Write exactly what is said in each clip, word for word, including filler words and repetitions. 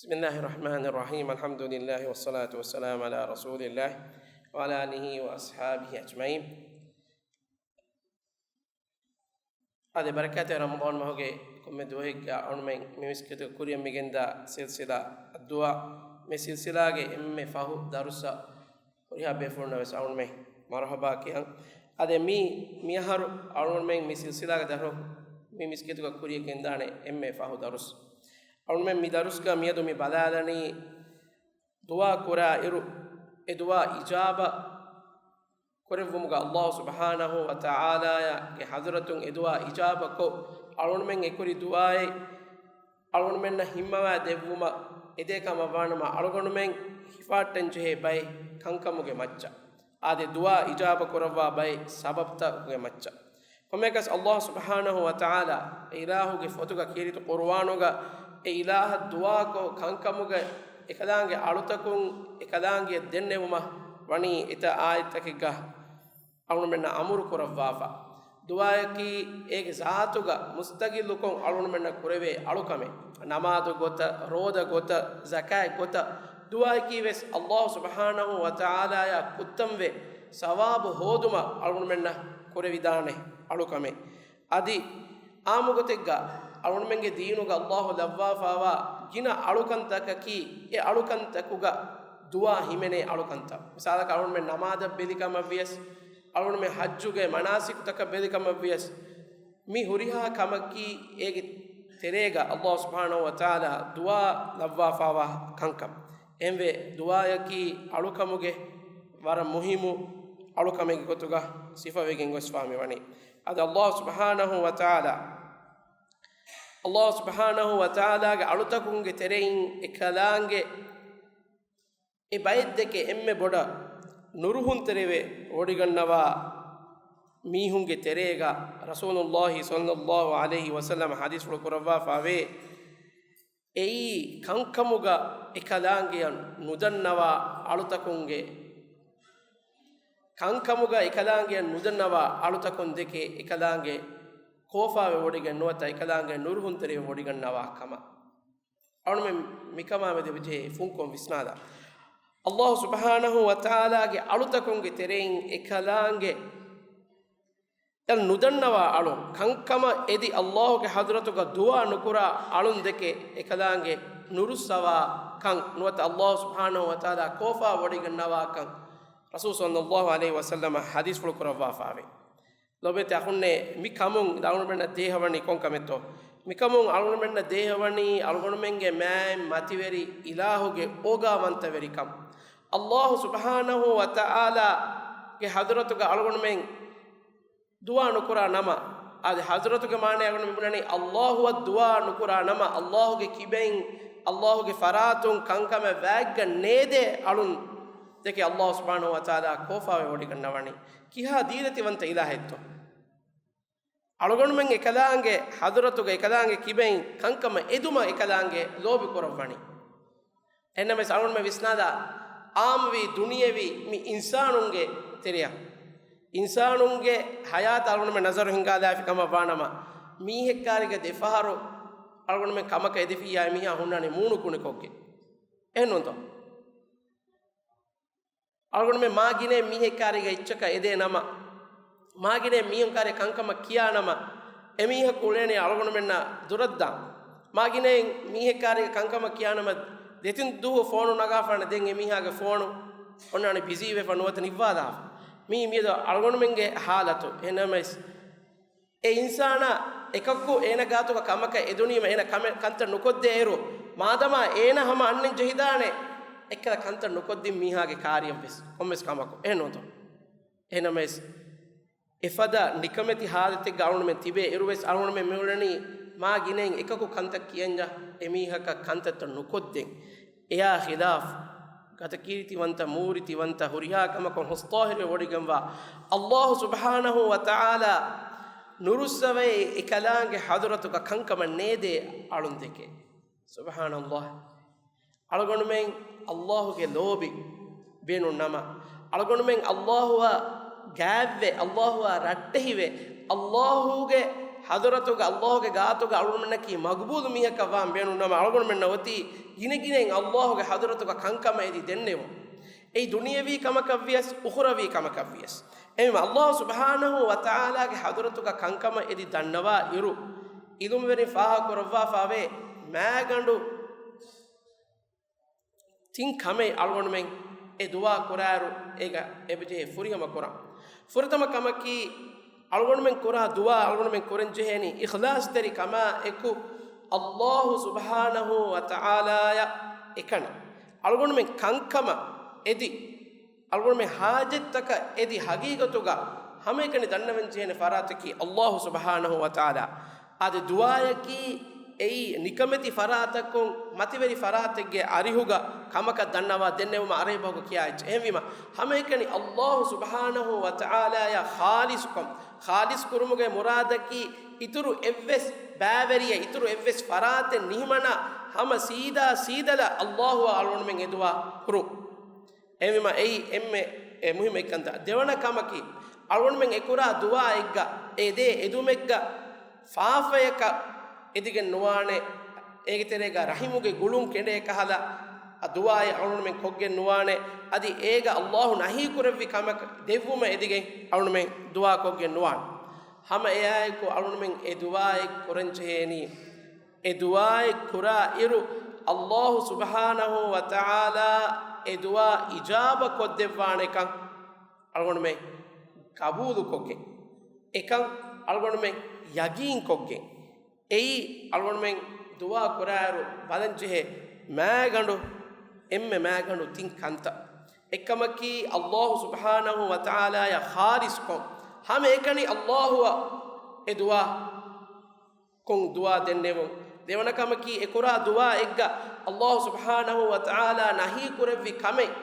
بسم الله الرحمن الرحيم. الحمد لله والصلاة والسلام على رسول الله وعلى آله وأصحابه أجمعين. އާދެ، ބަރަކާތް ރަމަޟާން މަހުގެ ކޮންމެ ދުވަހެއްގަ އަޅުމެން މި މިސްކިތު ކުރިއަށް މިގެންދާ ސިލްސިލާ އައްދުޢާ، މި ސިލްސިލާގެ އެންމެ ފަހު ދަރުސަށް ހުރިހާ ބޭފުޅުންނަށް ވެސް އަޅުމެން މަރުޙަބާ ކިޔަން. އާދެ، މި، މިއަހަރު އަޅުމެން މި ސިލްސިލާގެ ދަރު މި މިސްކިތުގަ ކުރިއަށް ގެންދާނެ އެންމެ ފަހު ދަރުސް. އަޅުމެން މި ދަރުސްގަ މިއަދު މި ބަލާލަނީ ދުޢާ ކުރާ އިރު، އެ ދުޢާ އިޖާބަ ކުރެއްވުމުގަ ﷲ ސުބްޙާނަހޫ ވަތަޢާލާގެ ޙަޟްރަތުން އެ ދުޢާ އިޖާބަކޮށް، އަޅުގަނޑުމެން އެކުރި ދުޢާއެއް އަޅުގަނޑުމެންނަށް ހިންމަވާ ދެއްވުމަށް އެދޭ ކަމަށް ވާނަމަ، އަޅުގަނޑުމެން ހިފާއްޓަން ޖެހޭ ބައެއް ކަންކަމުގެ މައްޗަށް، އާދެ، ދުޢާ އިޖާބަ ކުރައްވާ ބައެއް ސަބަބްތަކުގެ މައްޗަށް. ކޮންމެއަކަސް ﷲ ސުބްޙާނަހޫ ވަތަޢާލާ އެ އިލާހުގެ ފޮތުގަ ކީރިތި ޤުރުއާނުގަ އެ އިލާހަށް ދުޢާކޮށް ކަންކަމުގެ އެކަލާނގެ އަޅުތަކުން އެކަލާނގެއަށް ދެންނެވުމަށް ވަނީ އެތައް އާޔަތްތަކެއްގަ އަޅުގަނޑުމެންނަށް އަމުރު ކުރައްވާފަ. ދުޢާއަކީ އޭގެ ޒާތުގަ މުސްތަގިއްލުކޮށް އަޅުގަނޑުމެންނަށް ކުރެވޭ އަޅުކަމެއް. ނަމާދު ގޮތަށް، ރޯދަ ގޮތަށް، ޒަކާތް ގޮތަށް، ދުޢާއަކީ ވެސް ﷲ ސުބްޙާނަހޫ ވަތަޢާލާއާ ކުއްތަންވެ ސަވާބު ހޯދުމަށް އަޅުގަނޑުމެންނަށް ކުރެވިދާނެ އަޅުކަމެއް. އަދި އާއްމުގޮތެއްގަ އަޅުގަނޑުމެންގެ ދީނުގަ ﷲ ލައްވާފައިވާ ގިނަ އަޅުކަންތަކަކީ އެ އަޅުކަންތަކުގަ ދުޢާ ހިމެނޭ އަޅުކަންތައް. މިސާލަކަށް އަޅުގަނޑުމެން ނަމާދަށް ބެލި ކަމަށްވިޔަސް، އަޅުގަނޑުމެން ޙައްޖުގެ މަނާސިކުތަކަށް ބެލި ކަމަށްވިޔަސް، މި ހުރިހާ ކަމަކީ އޭގެ ތެރޭގަ ﷲ ސުބްޙާނަހޫ ވަތަޢާލާ ދުޢާ ލައްވާފައިވާ ކަންކަން. އެހެންވެ، ދުޢާއަކީ އަޅުކަމުގެ ވަރަށް މުހިއްމު އަޅުކަމެއްގެ ގޮތުގަ ސިފަވެގެން ގޮސްފާ މިވަނީ. އަދި ﷲ ސުބްޙާނަހޫ ވަތަޢާލާ، ﷲ ސުބްޙާނަހޫ ވަތަޢާލާގެ އަޅުތަކުންގެ ތެރެއިން އެކަލާނގެ އެ ބައެއްދެކެ އެންމެ ބޮޑަށް ނުރުހުންތެރިވެ ވޮޑިގަންނަވާ މީހުންގެ ތެރޭގަ ރަސޫލުﷲ ޞައްލަﷲ ޢަލައިހި ވަސައްލަމަ ޙަދީޘްފުޅު ކުރައްވާފައިވޭ. އެއީ ކަންކަމުގަ އެކަލާނގެއަށް ނުދަންނަވާ އަޅުތަކުންގެ، ކަންކަމުގަ އެކަލާނގެއަށް ނުދަންނަވާ އަޅުތަކުން ދެކެ އެކަލާނގެ ކޯފާވެ ވޮޑިގެން ނުވަތަ އެކަލާނގެ ނުރުހުންތެރިވެ ވޮޑިގަންނަވާ ކަމަށް. އަޅުމެން މިކަމާ މެދު އެބަޖެހޭ ފުންކޮށް ވިސްނާލާ. ﷲ ސުބްޙާނަހޫ ވަތަޢާލާގެ އަޅުތަކުންގެ ތެރެއިން އެކަލާނގެ އެ ނުދަންނަވާ އަޅުން ކަންކަމަށް އެދި ﷲގެ ޙަޟްރަތުގަ ދުޢާ ނުކުރާ އަޅުން ދެކެ އެކަލާނގެ ނުރުއްސަވާ ކަން ނުވަތަ ﷲ ސުބްޙާނަހޫ ވަތަޢާލާ ކޯފާ ވޮޑިގަންނަވާ ކަން ރަސޫލު ޞައްލަﷲ ޢަލައިހި ވަސައްލަމަ ޙަދީޘްފުޅު ކުރައްވާފައިވޭ. ލޯބިވެތި އަޚުންނޭ، މި ކަމުން އަޅުގަނޑުމެންނަށް ދޭހަވަނީ ކޮން ކަމެއްތޯ؟ މިކަމުން އަޅުގަނޑުމެންނަށް ދޭހަވަނީ އަޅުގަނޑުމެންގެ މާތް މަތިވެރި އިލާހުގެ އޯގާވަންތަވެރިކަން. ﷲ ސުބްޙާނަހޫ ވަތަޢާލާގެ ޙަޟްރަތުގަ އަޅުގަނޑުމެން ދުޢާ ނުކުރާ ނަމަ، އަދި ޙަޟްރަތުގެ މާނަ އަޅުގަނޑު މި ބުނަނީ ﷲ އަށް ދުޢާ ނުކުރާ ނަމަ، ﷲގެ ކިބައިން، ﷲގެ ފަރާތުން ކަންކަމެއް ވާގަށް ނޭދޭ އަޅުން ދެކެ ﷲ ސުބްޙާނަހޫ ވަތަޢާލާ ކޯފާވެ ވޮޑިގަންނަވަނީ. ކިހާ ދީލަތިވަންތަ އިލާހެއްތޯ؟ އަޅުގަނޑުމެން އެކަލާނގެ ޙަޟްރަތުގަ އެކަލާނގެ ކިބައިން ކަންކަމަށް އެދުމަށް އެކަލާނގެ ލޯބި ކުރައްވަނީ. އެހެންނަމަވެސް އަޅުގަނޑުމެން ވިސްނާލާ، އާއްމުވީ ދުނިޔެވީ މި އިންސާނުންގެ ތެރެއަށް، އިންސާނުންގެ ޙަޔާތަށް އަޅުގަނޑުމެން ނަޒަރު ހިންގާލާފި ކަމަށް ވާނަމަ، މީހެއްކާރިގަ ދެފަހަރު އަޅުގަނޑުމެން ކަމަކަށް އެދިފިއްޔާ އެމީހާ ހުންނާނީ މޫނު ކުނިކޮށްގެން. އެހެންނޫންތޯ؟ އަޅުގަނޑުމެން މާ ގިނައިން މީހެއްކާރީގަ އެއްޗަކަށް އެދޭ ނަމަ، މާ ގިނައިން މީހުންކާރި ކަންކަމަށް ކިޔާ ނަމަ، އެމީހަކު އުޅޭނީ އަޅުގަނޑުމެންނާ ދުރަށްދާން. މާ ގިނައިން މީހެއްކާރީގަ ކަންކަމަށް ކިޔާ ނަމަ، ދެތިން ދުވަހު ފޯނު ނަގާފާނެ، ދެން އެމީހާގެ ފޯނު އޮންނާނެ ބިޒީވެފަ ނުވަތަ ނިއްވާލާފަ. މީ މިއަދު އަޅުގަނޑުމެންގެ ޙާލަތު. އެހެންނަމަވެސް، އެ އިންސާނާ އެކަކު އޭނަ ގާތުގަ ކަމަކަށް އެދުނީމަ އޭނަ ކަމެއް ކަންތައް ނުކޮށްދޭއިރު، މާދަމާ އޭނަ ހަމަ އަންނަން ޖެހިދާނެ އެއްކަލަ ކަންތައް ނުކޮށްދިން މީހާގެ ކާރިއަށްވެސް ކޮންމެސް ކަމަކު. އެހެންނޫންތޯ؟ އެހެންނަމަވެސް، އެފަދަ ނިކަމެތި ޙާލަތެއްގަ އަޅުގަނޑުމެން ތިބޭ އިރުވެސް އަޅުގަނޑުމެން މިއުޅެނީ މާ ގިނައިން އެކަކު ކަންތައް ކިޔަންޏާ އެމީހަކަށް ކަންތައްތައް ނުކޮށްދޭން. އެއާ ޚިލާފް ގަދަ ކީރިތިވަންތަ، މޫރިތިވަންތަ، ހުރިހާ ކަމަކުން ހުސްޠާހިރުވެ ވޮޑިގެންވާ ﷲ ސުބްޙާނަހޫ ވަތަޢާލާ ނުރުއްސަވައި އެކަލާނގެ ޙަޟްރަތުގަ ކަންކަމަށް ނޭދޭ އަޅުން ދެކެ. ސުބްޙާނަﷲ. އަޅުގަނޑުމެން ﷲގެ ލޯބި ބޭނުން ނަމަ، އަޅުގަނޑުމެން ﷲއަށް ގާތްވެ، ﷲއަށް ރައްޓެހިވެ، ﷲގެ ޙަޟްރަތުގަ، ﷲގެ ގާތުގަ އަޅުގަނޑުމެންނަކީ މަޤްބޫލު މީހަކަށް ވާން ބޭނުންނަމަ، އަޅުގަނޑުމެންނަށް އޮތީ ގިނަގިނައިން ﷲގެ ޙަޟްރަތުގަ ކަންކަމަށް އެދި ދެންނެވުން. އެއީ ދުނިޔަވީ ކަމަކަށް ވިޔަސް، އުޚުރަވީ ކަމަކަށް ވިޔަސް. އެހެންވީމަ، ﷲ ސުބްޙާނަހޫ ވަތަޢާލާގެ ޙަޟްރަތުގަ ކަންކަމަށް އެދި ދަންނަވާ އިރު، ޢިލްމުވެރިން ފާހަގަކުރައްވާފަވޭ މާގަނޑު ތިން ކަމެއް އަޅުގަނޑުމެން އެ ދުޢާ ކުރާއިރު އޭގަ އެބަޖެހޭ ފުރިހަމަ ކުރަން. ފުރަތަމަ ކަމަކީ، އަޅުގަނޑުމެން ކުރާ ދުޢާ އަޅުގަނޑުމެން ކުރަންޖެހޭނީ އިޚްލާޞްތެރި ކަމާ އެކު، ﷲ ސުބްޙާނަހޫ ވަތަޢާލާޔަށް އެކަނި. އަޅުގަނޑުމެން ކަންކަމަށް އެދި، އަޅުގަނޑުމެން ޙާޖަތްތަކަށް އެދި، ޙަޤީޤަތުގަ ހަމައެކަނި ދަންނަވަން ޖެހޭނެ ފަރާތަކީ ﷲ ސުބްޙާނަހޫ ވަތަޢާލާ. އަދި ދުޢާއަކީ އެއީ ނިކަމެތި ފަރާތަކުން، މަތިވެރި ފަރާތެއްގެ އަރިހުގަ ކަމަކަށް ދަންނަވާ ދެންނެވުމަށް ޢަރަބި ބަހުގަ ކިޔާ އެއްޗެއް. އެހެންވީމަ، ހަމައެކަނި ﷲ ސުބްޙާނަހޫ ވަތަޢާލާޔަށް ޚާލިޞްކޮށް، ޚާލިޞް ކުރުމުގެ މުރާދަކީ، އިތުރު އެއްވެސް ބައިވެރިއެއް، އިތުރު އެއްވެސް ފަރާތެއް ނިހިމަނާ ހަމަ ސީދާ ސީދަލަށް ﷲއަށް އަޅުގަނޑުމެން އެ ދުޢާ ކުރުން. އެހެންވީމަ، އެއީ އެންމެ އެ މުހިއްމު އެއްކަންތައް. ދެވަނަ ކަމަކީ، އަޅުގަނޑުމެން އެކުރާ ދުޢާއެއްގަ، އެދޭ އެދުމެއްގަ ފާފަޔަކަށް އެދިގެން ނުވާނެ، އޭގެ ތެރޭގަ ރަޙިމުގެ ގުޅުން ކެނޑޭ ކަހަލަ އަ ދުޢާއެއް އަޅުގަނޑުމެން ކޮށްގެން ނުވާނެ، އަދި އޭގަ ﷲ ނަހީ ކުރެއްވި ކަމަކަށް ދެއްވުމަށް އެދިގެން އަޅުގަނޑުމެން ދުޢާ ކޮށްގެން ނުވާނެ. ހަމަ އެއާއެކު އަޅުގަނޑުމެން އެ ދުޢާއެއް ކުރަން ޖެހޭނީ، އެ ދުޢާއެއް ކުރާ އިރު، ﷲ ސުބްޙާނަހޫ ވަތަޢާލާ އެ ދުޢާ އިޖާބަ ކޮށްދެއްވާނެކަން އަޅުގަނޑުމެން ޤަބޫލުކޮށްގެން، އެކަން އަޅުގަނޑުމެން ޔަގީންކޮށްގެން، އެއީ އަޅުގަނޑުމެން ދުޢާ ކުރާއިރު ބަލަންޖެހޭ މާގަނޑު، އެންމެ މާގަނޑު ތިން ކަންތައް. އެއްކަމަކީ، ﷲ ސުބްޙާނަހޫ ވަތަޢާލާޔަށް ޚާލިޞްކޮށް، ހަމައެކަނި ﷲއަށް އެ ދުޢާ ކޮށް ދުޢާ ދެންނެވުން. ދެވަނަ ކަމަކީ، އެކުރާ ދުޢާއެއްގަ ﷲ ސުބްޙާނަހޫ ވަތަޢާލާ ނަހީ ކުރެއްވި ކަމެއް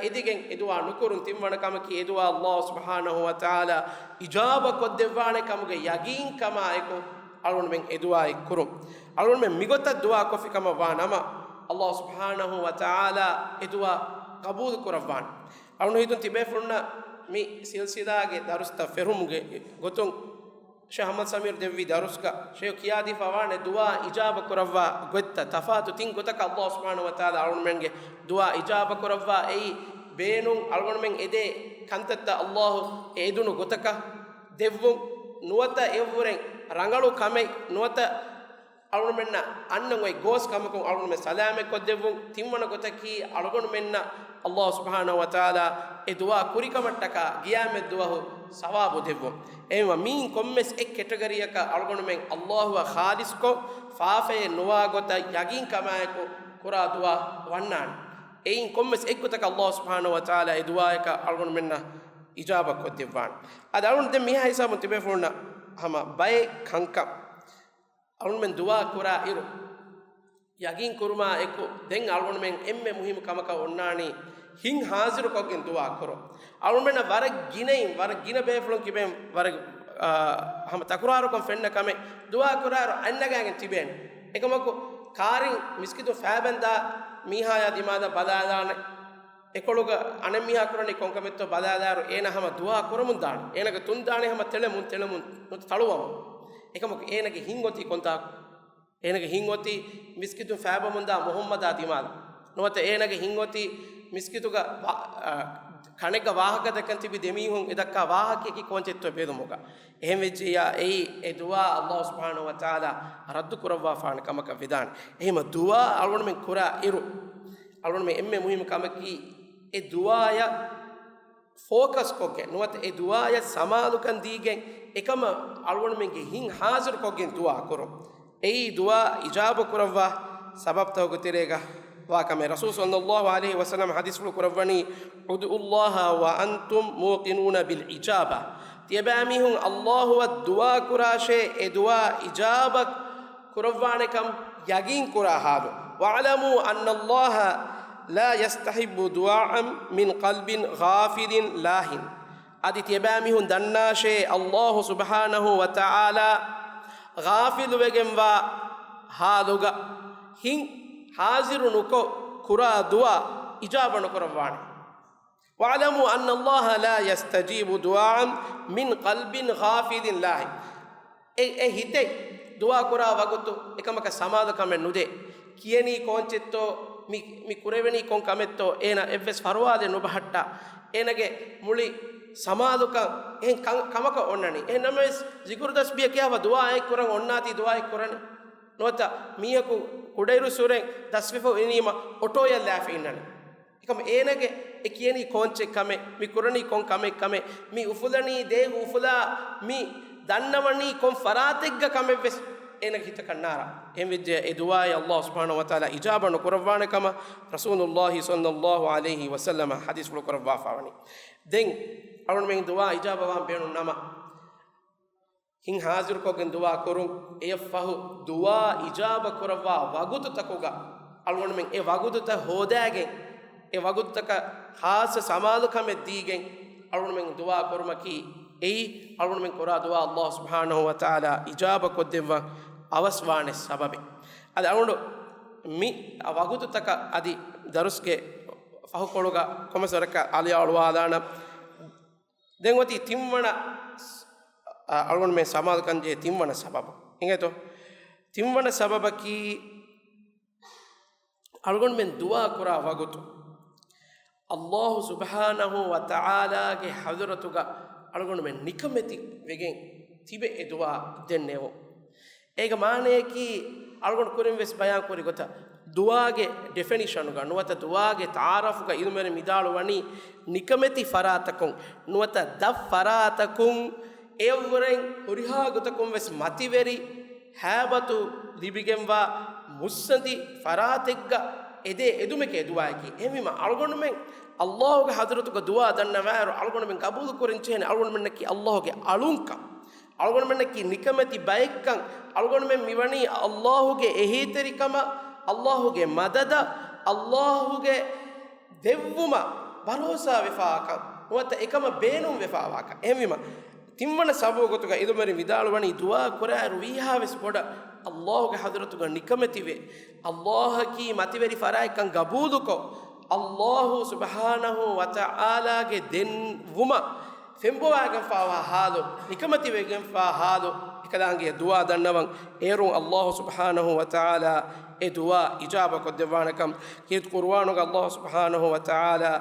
އެދިގެން އެ ދުޢާ ނުކުރުން. ތިންވަނަ ކަމަކީ، އެ ދުޢާ ﷲ ސުބްޙާނަހޫ ވަތަޢާލާ އިޖާބަ ކޮށްދެއްވާނެ ކަމުގެ ޔަގީންކަމާއެކު އަޅުގަނޑުމެން އެ ދުޢާއެއް ކުރުން. އަޅުގަނޑުމެން މިގޮތަށް ދުޢާ ކޮށްފި ކަމަށް ވާ ނަމަ، ﷲ ސުބްޙާނަހޫ ވަތަޢާލާ އެ ދުޢާ ޤަބޫލު ކުރައްވާނެ. އަޅުން ހިތުން ތިބޭފުޅުންނަށް މި ސިލްސިލާގެ ދަރުސްތައް ފެށުމުގެ ގޮތުން، ޝޭޚް އަޙްމަދު ސަމީރު ދެއްވި ދަރުސްގަ ޝޭޚް ކިޔާދީފަ ވާނެ ދުޢާ އިޖާބަ ކުރައްވާ ގޮތްތައް. ތަފާތު ތިން ގޮތަކަށް ﷲ ސުބްޙާނަހޫ ވަތަޢާލާ އަޅުގަނޑުމެންގެ ދުޢާ އިޖާބަ ކުރައްވާ. އެއީ ބޭނުން އަޅުގަނޑުމެން އެދޭ ކަންތައްތައް ﷲ އެ އެދުނު ގޮތަކަށް ދެއްވުން، ނުވަތަ އެއަށްވުރެން ރަނގަޅު ކަމެއް، ނުވަތަ އަޅުގަނޑުމެންނަށް އަންނަން އޮތް ގޯސް ކަމަކުން އަޅުގަނޑުމެން ސަލާމަތް ކޮށްދެއްވުން. ތިންވަނަ ގޮތަކީ، އަޅުގަނޑުމެންނަށް ﷲ ސުބްޙާނަހޫ ވަތަޢާލާ އެ ދުޢާ ކުރިކަމަށްޓަކާ ޤިޔާމަތް ދުވަހު ސަވާބު ދެއްވުން. އެހެންވީމަ، މިއިން ކޮންމެސް އެއް ކެޓަގަރީއަކަށް އަޅުގަނޑުމެން ﷲއަށް ޚާލިޞްކޮށް، ފާފައެއް ނުވާ ގޮތަށް ޔަގީންކަމާއެކު ކުރާ ދުޢާ ވަންނާނެ. އެއިން ކޮންމެސް އެއްގޮތަކަށް ﷲ ސުބްޙާނަހޫ ވަތަޢާލާ އެ ދުޢާއަކަށް އަޅުގަނޑުމެންނަށް އިޖާބަ ކޮށްދެއްވާނެ. އަދި އަޅުގަނޑު ދެން މިހާ ހިސާބުން ތިބޭފުޅުންނަށް ހަމަ ބައެއް ކަންކަން އަޅުގަނޑުމެން ދުޢާ ކުރާ އިރު، ޔަގީން ކުރުމާ އެކު، ދެން އަޅުގަނޑުމެން އެންމެ މުހިއްމު ކަމަކަށް އޮންނާނީ، ހިތް ޙާޟިރުކޮށްގެން ދުޢާ ކުރުން. އަޅުގަނޑުމެންނަށް ވަރަށް ގިނައިން، ވަރަށް ގިނަ ބޭފުޅުން ކިބެން ވަރަށް، އާ، ހަމަ ތަކުރާރުކޮށް ފެންނަ ކަމެއް، ދުޢާ ކުރާއިރު އަތްނަގާގެން ތިބޭނެ. އެކަމަކު، ކާރިން މިސްކިތުން ފައިބަންދާ މީހާޔާ ދިމާލަށް ބަލާލާނެ. އެކޮޅުގަ އަނެއްމީހާ ކުރަނީ ކޮންކަމެއްތޯ ބަލާލާއިރު، އޭނަ ހަމަ ދުޢާ ކުރަމުން ދާނެ. އޭނަގެ ތުން ދާނެ ހަމަ ތެޅެމުން، ތެޅެމުން، ނުވަތަ ތަޅުވަމުން. އެކަމަކު އޭނަގެ ހިތް އޮތީ ކޮންތާކު؟ އޭނަގެ ހިތް އޮތީ މިސްކިތުން ފައިބަމުންދާ މުޙައްމަދާ ދިމާލަށް. ނުވަތަ އޭނަގެ ހިތް އޮތީ މިސްކިތުގަ ވާ-، އަ، ކަނެއްގަ ވާހަކަ ދައްކަން ތިބި ދެމީހުން އެ ދައްކާ ވާހަކައަކީ ކޯންޗެއްތޯ ބެލުމުގަ. އެހެން ވެއްޖިއްޔާ އެއީ އެ ދުޢާ ﷲ ސުބްޙާނަހޫ ވަތަޢާލާ ރައްދު ކުރައްވާފާނެ ކަމަކަށް ވެދާނެ. އެހެންވީމަ ދުޢާ އަޅުގަނޑުމެން ކުރާ އިރު، އަޅުގަނޑުމެން އެންމެ މުހިއްމު ކަމަކީ އެ ދުޢާޔަށް ފޯކަސް ކޮށްގެން، ނުވަތަ އެ ދުޢާޔަށް ސަމާލުކަން ދީގެން، އެކަމަށް އަޅުގަނޑުމެންގެ ހިތް ޙާޟިރު ކޮށްގެން ދުޢާ ކުރުން. އެއީ ދުޢާ އިޖާބަ ކުރައްވާ ސަބަބްތަކުގެ ތެރޭގަ ވާ ކަމެއް. ރަސޫލު ޞައްލައްލާހު ޢަލައިހި ވަސައްލަމަ ޙަދީޘްފުޅު ކުރައްވަނީ، "ادعوا الله وأنتم موقنون بالإجابة." ތިޔަބައިމީހުން ﷲއަށް ދުޢާ ކުރާށޭ، އެ ދުޢާ އިޖާބަ ކުރައްވާނެކަން ޔަގީން ކުރާ ޙާލު. "واعلموا أن الله لا يستجيب دعاء من قلب غافل لاه." އަދި ތިޔަބައިމީހުން ދަންނާށޭ، ﷲ ސުބްޙާނަހޫ ވަތަޢާލާ ޣާފިލުވެގެންވާ ޙާލުގަ ހިތް ޙާޟިރު ނުކޮށް ކުރާ ދުޢާ އިޖާބަ ނުކުރައްވާނެ. "واعلموا أن الله لا يستجيب دعاء من قلب غافل لاه." އެ، އެ ހިތެއް ދުޢާ ކުރާ ވަގުތު އެކަމަކަށް ސަމާލުކަމެއް ނުދޭ. ކިޔެނީ ކޯންޗެއްތޯ، މި، މި ކުރެވެނީ ކޮން ކަމެއްތޯ، އޭނަ އެއްވެސް ފަރުވާލެއް ނުބަހައްޓާ. އޭނަގެ މުޅި ސަމާލުކަން އެހެން ކަން، ކަމަކަށް އޮންނަނީ. އެހެން ނަމަވެސް، ޒިކުރު ތަސްބީހަ ކިޔާފަ ދުޢާއެއް ކުރަން އޮންނާތީ ދުޢާއެއް ކުރަނީ. ނުވަތަ މީހަކު ކުޑައިރުއްސުރެން ދަސްވެފަ އިނީމަ އޮޓޯއަށް ލާފަ އިންނަނީ. އެކަމަ އޭނަގެ އެ ކިޔަނީ ކޯންޗެއް ކަމެއް، މި ކުރަނީ ކޮން ކަމެއް ކަމެއް، މި އުފުލަނީ ދޭ އުފުލާ، މި ދަންނަވަނީ ކޮން ފަރާތެއްގަ ކަމެއްވެސް އޭނަގެ ހިތަކަށް ނާރާ. އެހެންވެއްޖެ އެ ދުޢާއެއް ﷲ ސުބްޙާނަހޫ ވަތަޢާލާ އިޖާބަ ނުކުރައްވާނެ ކަމަށް ރަސޫލުﷲ ޞައްލަﷲ ޢަލައިހި ވަސައްލަމަ ޙަދީޘްފުޅު ކުރައްވާފަވަނީ. ދެން އަޅުގަނޑުމެން ދުޢާ އިޖާބަވާން ބޭނުން ނަމަ، ހިތް ޙާޟިރުކޮށްގެން ދުޢާ ކުރުން. އެޔަށްފަހު ދުޢާ އިޖާބަ ކުރައްވާ ވަގުތުތަކުގަ އަޅުގަނޑުމެން އެ ވަގުތުތައް ހޯދާގެން، އެ ވަގުތުތަކަށް ޚާއްޞަ ސަމާލުކަމެއް ދީގެން އަޅުގަނޑުމެން ދުޢާ ކުރުމަކީ، އެއީ އަޅުގަނޑުމެން ކުރާ ދުޢާ ﷲ ސުބްޙާނަހޫ ވަތަޢާލާ އިޖާބަ ކޮށްދެއްވަން އަވަސްވާނެ ސަބަބެއް. އަދި އަޅުގަނޑު މި ވަގުތުތަކަށް އަދި ދަރުސްގެ ފަހުކޮޅުގަ ކޮންމެސް ވަރަކަށް އަލިއަޅުވާލާނަން. ދެން އޮތީ ތިންވަނަ، އަ، އަޅުގަނޑުމެން ސަމާލުކަންޖެހޭ ތިންވަނަ ސަބަބު. އިނގޭތޯ؟ ތިންވަނަ ސަބަބަކީ، އަޅުގަނޑުމެން ދުޢާ ކުރާ ވަގުތު، ﷲ ސުބްޙާނަހޫ ވަތަޢާލާގެ ޙަޟްރަތުގަ އަޅުގަނޑުމެން ނިކަމެތި ވެގެން ތިބެ އެ ދުޢާ ދެންނެވުން. އޭގެ މާނަޔަކީ، އަޅުގަނޑު ކުރިން ވެސް ބަޔާން ކުރި ގޮތަށް، ދުޢާގެ ޑެފިނިޝަނުގަ ނުވަތަ ދުޢާގެ ތަޢާރަފުގަ ޢިލްމުވެރިން ވިދާޅުވަނީ، ނިކަމެތި ފަރާތަކުން ނުވަތަ ދަށް ފަރާތަކުން އެއަށްވުރެން ހުރިހާ ގޮތަކުން ވެސް މަތިވެރި ހައިބަތު ލިބިގެންވާ މުއްސަނދި ފަރާތެއްގަ އެދޭ އެދުމެކޭ ދުޢާއަކީ. އެހެންވީމަ، އަޅުގަނޑުމެން ﷲގެ ޙަޟްރަތުގަ ދުޢާ ދަންނަވާއިރު، އަޅުގަނޑުމެން ގަބޫލު ކުރަން ޖެހޭނެ އަޅުގަނޑުމެންނަކީ ﷲގެ އަޅުންކަން. އަޅުގަނޑުމެންނަކީ ނިކަމެތި ބައެއްކަން. އަޅުގަނޑުމެން މިވަނީ ﷲގެ އެހީތެރިކަމަށް، ﷲގެ މަދަދަށް، ﷲގެ ދެއްވުމަށް ބަރޯސާވެފާކަން ނުވަތަ އެކަމަށް ބޭނުންވެފާވާކަން. އެހެންވީމަ، ތިންވަނަ ސަބަބު ގޮތުގަ ޢިލްމުވެރިން ވިދާޅުވަނީ، ދުޢާ ކުރާއިރު ވީހާވެސް ބޮޑަށް ﷲގެ ޙަޟްރަތުގަ ނިކަމެތިވެ، ﷲއަކީ މަތިވެރި ފަރާތްކަން ގަބޫލުކޮށް، ﷲ ސުބްޙާނަހޫ ވަތަޢާލާގެ ދެންވުމަށް ފެންބޮވާގެންފާވާ ޙާލު، ނިކަމެތިވެގެންފާ ޙާލު، އެކަލާނގެ ދުޢާ ދަންނަވަން އޭރުން ﷲ ސުބްޙާނަހޫ ވަތަޢާލާ އެ ދުޢާ އިޖާބަ ކޮށްދެއްވާނެކަން. ކީރިތި ޤުރުއާނުގަ ﷲ ސުބްޙާނަހޫ ވަތަޢާލާ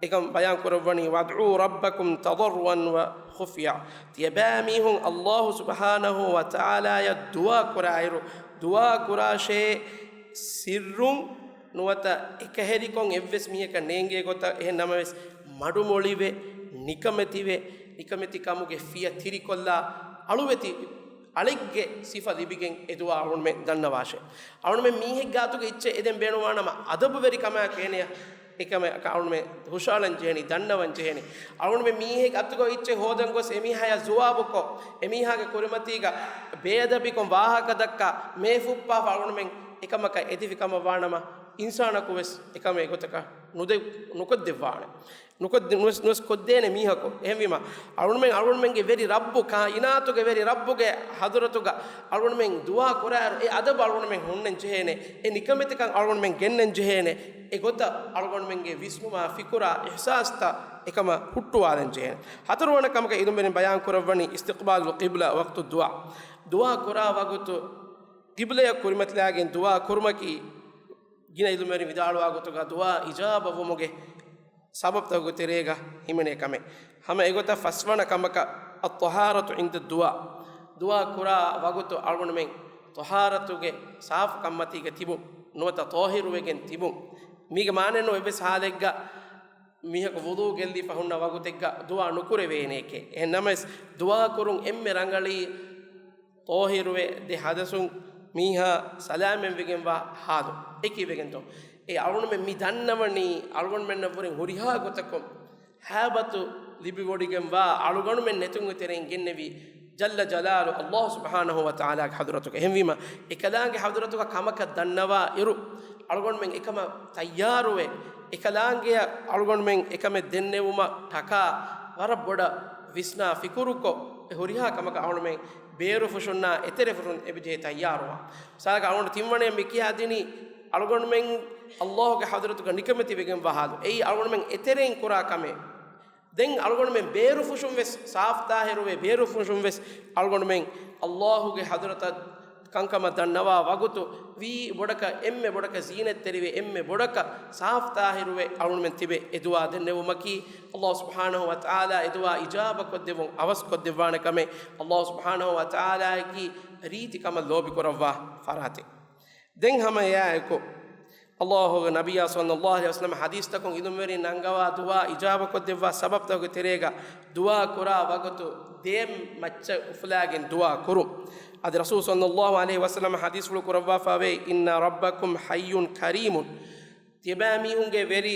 އެކަން ބަޔާން ކުރައްވަނީ، "وَادْعُوا رَبَّكُمْ تَضَرُّعًا وَخُفْيَةً." ތިޔަބައިމީހުން ﷲ ސުބްޙާނަހޫ ވަތަޢާލާޔަށް ދުޢާ ކުރާއިރު، ދުޢާ ކުރާށޭ ސިއްރުން ނުވަތަ އެކަހެރިކޮށް އެއްވެސް މީހަކަށް ނޭނގޭ ގޮތަށް. އެހެން ނަމަވެސް، މަޑުމޮޅިވެ، ނިކަމެތިވެ، ނިކަމެތިކަމުގެ ފިޔަ ތިރިކޮށްލާ، އަޅުވެތި އަޅެއްގެ ސިފަ ލިބިގެން އެ ދުޢާ އަޅުގަނޑުމެން ދަންނަވާށޭ. އަޅުގަނޑުމެން މީހެއް ގާތުގަ އެއްޗެއް އެދެން ބޭނުންވާނަމަ، އަދަބުވެރިކަމާއެކު އޭނަޔަށް އެކަމަށް އަޅުގަނޑުމެން ހުށައަޅަން ޖެހޭނީ، ދަންނަވަން ޖެހޭނީ. އަޅުގަނޑުމެން މީހެއް އަތުގަ އޮތް އެއްޗެއް ހޯދަން ގޮސް، އެމީހާޔާ ޖުވާބުކޮށް، އެމީހާގެ ކުރިމަތީގަ ބޭއަދަބީކޮށް ވާހަކަ ދައްކާ، މޭ ފުއްޕާފަ އަޅުގަނޑުމެން އެކަމަކަށް އެދިފި ކަމަށް ވާނަމަ، އިންސާނަކު ވެސް އެކަމެއް އެގޮތަކަށް ނުދެ-، ނުކޮށްދެއްވާނެ. ނުކޮށްދެ-، ނުވެސް، ނުވެސް ކޮށްދޭނެ މީހަކު. އެހެންވީމަ، އަޅުގަނޑުމެން އަޅުގަނޑުމެންގެ ވެރި ރައްބު، ކާއިނާތުގެ ވެރި ރައްބުގެ ޙަޟްރަތުގަ އަޅުގަނޑުމެން ދުޢާ ކުރާއިރު، އެ އަދަބު އަޅުގަނޑުމެން ހުންނަން ޖެހޭނެ، އެ ނިކަމެތިކަން އަޅުގަނޑުމެން ގެންނަން ޖެހޭނެ، އެ ގޮތަށް އަޅުގަނޑުމެންގެ ވިސްނުމާ ފިކުރާ އިޙްސާސްތައް އެކަމަށް ހުއްޓުވާލަން ޖެހޭނެ. ހަތަރުވަނަ ކަމަކަށް ޢިލްމުވެރިން ބަޔާން ކުރައްވަނީ، استقبال القبلة وقت الدعاء. ދުޢާ ކުރާ ވަގުތު ޤިބްލަޔަށް ކުރިމަތިލާގެން ދުޢާ ކުރުމަކީ، ގިނަ ޢިލްމުވެރިން ވިދާޅުވާ ގޮތުގަ ދުޢާ އިޖާބަވުމުގެ ސަބަބުތަކުގެ ތެރޭގަ ހިމެނޭ ކަމެއް. ހަމަ އެގޮތަށް ފަސްވަނަ ކަމަކަށް الطهارة عند الدعاء. ދުޢާ ކުރާ ވަގުތު އަޅުގަނޑުމެން ޠަހާރަތުގެ ސާފުކަންމަތީގަ ތިބުން، ނުވަތަ ޠާހިރުވެގެން ތިބުން. މީގެ މާނައެއް ނޫން އެއްވެސް ޙާލެއްގަ މީހަކު ވުޟޫ ގެއްލިފަ ހުންނަ ވަގުތެއްގަ ދުޢާ ނުކުރެވޭނެކޭ. އެހެން ނަމަވެސް، ދުޢާ ކުރުން އެންމެ ރަނގަޅީ ޠާހިރުވެ، ދެ ޙަދަޘުން މީހާ ސަލާމަތްވެގެންވާ ޙާލު އެކީވެގެންތޯ. އެ އަޅުގަނޑުމެން މި ދަންނަވަނީ، އަޅުގަނޑުމެންނަށްވުރެން ހުރިހާ ގޮތަކުން ހައިބަތު ލިބިވޮޑިގެންވާ، އަޅުގަނޑުމެން ނެތުންގެ ތެރެއިން ގެންނެވި ޖައްލަ ޖަލާލު ﷲ ސުބްޙާނަހޫ ވަތަޢާލާގެ ޙަޟްރަތުގަ. އެހެންވީމަ، އެކަލާނގެ ޙަޟްރަތުގަ ކަމަކަށް ދަންނަވާ އިރު، އަޅުގަނޑުމެން އެކަމަށް ތައްޔާރުވެ، އެކަލާނގެއަށް އަޅުގަނޑުމެން އެކަމެއް ދެންނެވުމަށް ޓަކާ ވަރަށް ބޮޑަށް ވިސްނާ ފިކުރުކޮށް، އެ ހުރިހާ ކަމަކަށް އަޅުގަނޑުމެން ބޭރުފުށުންނާ އެތެރެފުށުން އެބަޖެހޭ ތައްޔާރުވާން. މިސާލަކަށް އަޅުގަނޑު ތިންވަނައަށް މި ކިޔާދިނީ، އަޅުގަނޑުމެން ﷲގެ ޙަޟްރަތުގަ ނިކަމެތިވެގެންވާ ޙާލު. އެއީ އަޅުގަނޑުމެން އެތެރެއިން ކުރާ ކަމެއް. ދެން އަޅުގަނޑުމެން ބޭރުފުށުން ވެސް ސާފްތާހިރުވެ، ބޭރުފުށުން ވެސް އަޅުގަނޑުމެން ﷲ ގެ ޙަޟްރަތަށް ކަންކަމަށް ދަންނަވާ ވަގުތު ވީ ބޮޑަކަށް، އެންމެ ބޮޑަކަށް ޒީނަތްތެރިވެ، އެންމެ ބޮޑަކަށް ސާފްތާހިރުވެ އަޅުގަނޑުމެން ތިބެ އެ ދުޢާ ދެންނެވުމަކީ، ﷲ ސުބްޙާނަހޫ ވަތަޢާލާ އެ ދުޢާ އިޖާބަކޮށްދެއްވުން އަވަސްކޮށްދެއްވާނެ ކަމެއް ﷲ ސުބްޙާނަހޫ ވަތަޢާލާއަކީ ރީތި ކަމަށް ލޯބިކުރައްވާ ފަރާތެއް. ދެން ހަމަ އެއާއެކު، ﷲ ގެ ނަބިއްޔާ ޞައްލައްލާހު ޢަލައިހި ވަސައްލަމަ ޙަދީޘްތަކުން އިލްމުވެރިން ނަންގަވާ ދުޢާ އިޖާބަކޮށްދެއްވާ ސަބަބްތަކުގެ ތެރޭގަ ދުޢާ ކުރާ ވަގުތު ދެއަތް މައްޗަށް އުފުލާގެން ދުޢާ ކުރުން. އަދި ރަސޫލު ޞައްލައްލާހު ޢަލައިހި ވަސައްލަމަ ޙަދީޘްފުޅު ކުރައްވާފަވޭ، "إن ربكم حي كريم." ތިޔަބައިމީހުންގެ ވެރި